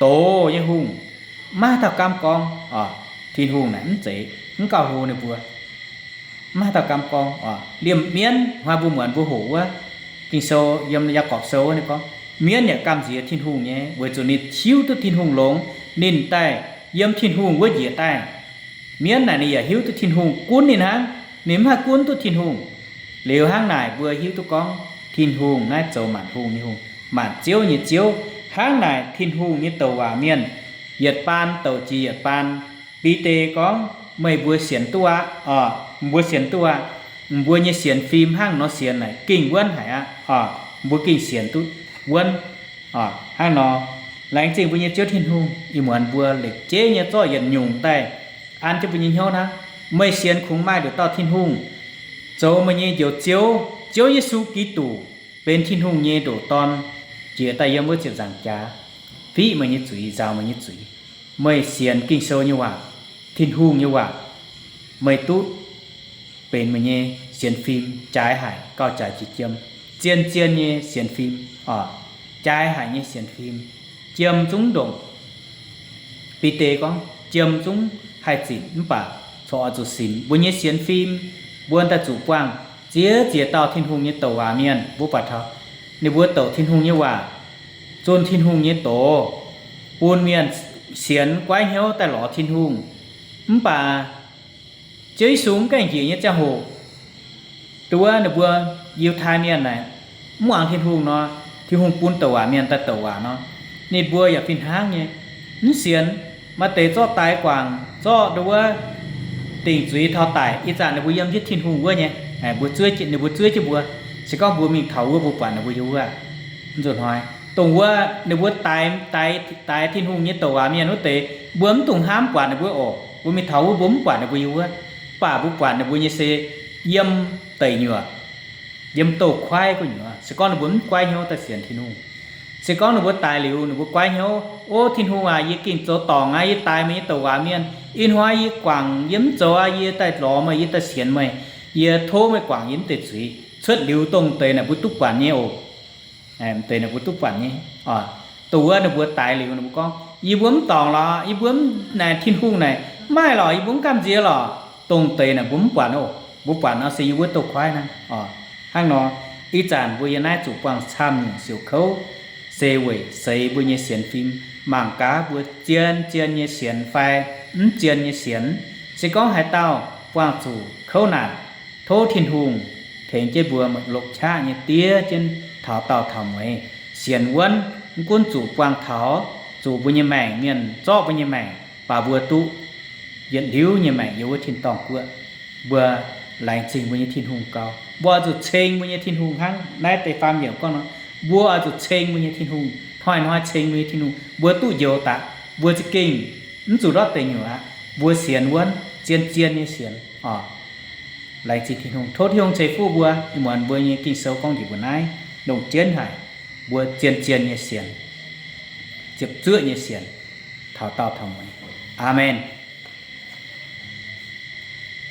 doz nyei hungh. Mv maaih dauh gaamv gorngv, oc, Tin-Hungh naaic mv zeiz, mv gauh hlo ninh mbuo. Mv maaih dauh gaamv gorngv, oc. Liemh mienv hnoi mbuo muonz mbuo hoqc wuov Ging-Sou, yiem Yaagorpc Sou wuov ninh gorngv, mienv yaac gamh nziex Tin-Hungh nyei, weic zuqc ninh hiuv duqv Tin-Hungh longx, ninh daaih yiem Tin-Hungh wuov njiec daaih. Mienv naaic ninh yaac hiuv duqv Tin-Hungh gunv ninh hnangv, ninh mv haih gunv duqv Tin-Hungh. Liuz hnangv naaic mbuo hiuv duqv gorngv Tin-Hungh naaiv zoux maanc hungh nyei Hungh, maanc ziouv nyei Ziouv. Hnangv naaic Tin-Hungh nyei douc waac mienh yietc baan douc jiex yietc baan. Bide gorngv, meih mbuo sienx duqv aqv, oc, mbuo sienx duqv aqv. Mbuo nyei sienx fim hnangv nor sienx naaic gengh wuonv haic aqv, oc, mbuo gengh sienx duqv wuonv, oc, hnangv nor. Laengz zingh mbuo nyei Ziouv Tin-Hungh, ih muonz mbuo lekv jeiv nyei zorqv yietc nyungc daaih an jienv mbuo nyei hnyouv hnangv. Meih sienx kungx maaih nduqc dauh Tin-Hungh zoux meih nyei Njoux Ziouv, Ziouv Yesu Giduc, benx Tin-Hungh nyei ndoqc Dorn, jiex daaih yiem wuov ziepc nzaangc jaax, fiqv meih nyei zuiz, nzaaux meih nyei zuiz. Meih sienx Ging-Sou nyei waac, Tin-Hungh nyei waac, meih duqv benx meih nyei sienx fim jaaix haic, gauh jaaix jiex jiem, zien-zien nyei sienx fim, oc, jaaix haic nyei sienx fim, jiem zungv ndongc. Bide gorngv, jiem zungv haih zinc mv baac corc oix zuqc sinx. Mbuo nyei sienx fim, mbuo daaih zuqc buangh ziex ziex dauh Tin-Hungh nyei douc waac mienh, mbuo buatc taux ninh mbuo douc Tin-Hungh nyei waac, zunh Tin-Hungh nyei doz, bun mienh sienx guaiv hnyouv daaih lorz Tin-Hungh. Mv baac Ziouv Yesu mv gaengh njiec nyei ziangh hoc, duqv wuov ninh mbuo Yiutai Mienh naaic mv muangx Tin-Hungh nor, Tin-Hungh bun douc waac mienh daaih douc waac nor, ninh mbuo yaac fih hnangv nyei mv sienx. Maaih deix zorqv daix guangc, zorqv nduov wuov dingc zuiz taux daic, ih zanc ninh mbuo yiem jienv Tin-Hungh wuov nyei, mbuo zuov, ninh mbuo zuov jienv mbuo. Se gorngv mbuo mingh taux wuov, mbuo buatc ninh mbuo yiem wuov aqv. Nzunc hnoi dongh wuov ninh mbuo daix, daix, daix Tin-Hungh nyei douc waac mienh wuov deix, mbuo mv dungx hnamv buatc ninh mbuo oc. Mbuo mingh taux wuov, mbuo mv buatc ninh mbuo yiem wuov. Mv baac mbuo buatc ninh mbuo nyei se yiem deic nyuoqc, yiem douz-kuaaiv gu'nyuoz. Se gorngv ninh mbuo mv guaiv hnyouv daaih sienx Tin-Hungh, se gorngv ninh mbuo daix liuz ninh mbuo guaiv hnyouv, O Tin-Hungh aac, yie gengh zoux dorngc aqv, yie daix meih nyei douc waac mienh. Ih hnoi yie guangc, yie mv zoux aqv, yie daaih lorz meih, yie daaih sienx meih, yie tov meih guangc yie mv deix zuiz. Cuotv liuz dongh deix naaic mbuo duqv buatc nyei oc. Deix naaic mbuo duqv buatc nyei. Dongh wuov ninh mbuo daix liuz ninh mbuo gorngv, Yie mbuo mv dorngc lorqc, yie mbuo mv, naaic Tin-Hungh naaic mv maaih lorqc, yie mbuo mv gamh nziex lorqc. Dongh deix naaic mbuo mv buatc oc. Mbuo buatc nor se yie wuov douz-kuaaiv hnangv. Hnangv nor, ih zanc mbuo yiem naaiv zuqc buangh camv nyungc siouc kouv, se weic seix mbuo nyei sienx fim. Mangc gaax mbuo zien-zien nyei sienx fai mv zien nyei sienx. Se gorngv haaix dauh buangh zuqc kouv naanc, tov Tin-Hungh tengx jienv mbuo, longc qaqv nyei diev jienv taux daauh taux mueiz, sienx wuonv. Mv gunv zuqc buangh taux, zuqc mbuo nyei maengc, mienh zorqv mbuo nyei maengc, baac mbuo duqv yietc liuz nyei maengc yiem wuov tin-dorngh guoqv. Mbuo laengz zingh mbuo nyei Tin-Hungh gau. Mbuo oix zuqc ceng mbuo nyei Tin-Hungh hnangv naaiv deix faam yiemc gorngv nor, mbuo oix zuqc ceng mbuo nyei Tin-Hungh, hnoi-hnoi ceng mbuo nyei Tin-Hungh. Mbuo duqv njoux daaih, mbuo za'gengh mv zuqc ndortv deic nyuoqc aqv. Mbuo sienx wuonv, zien-zien nyei sienx oc. Laengz zingh Tin-Hungh. Tov Tin-Hungh ceix fuqv mbuo. Ih muonz mbuo nyei Ging-Sou gorngv njiec mbuo naaiv, longc jienv haic. Mbuo zien-zien nyei sienx, ziepc zuoqv nyei sienx, taux daauh taux mueiz. Aamen.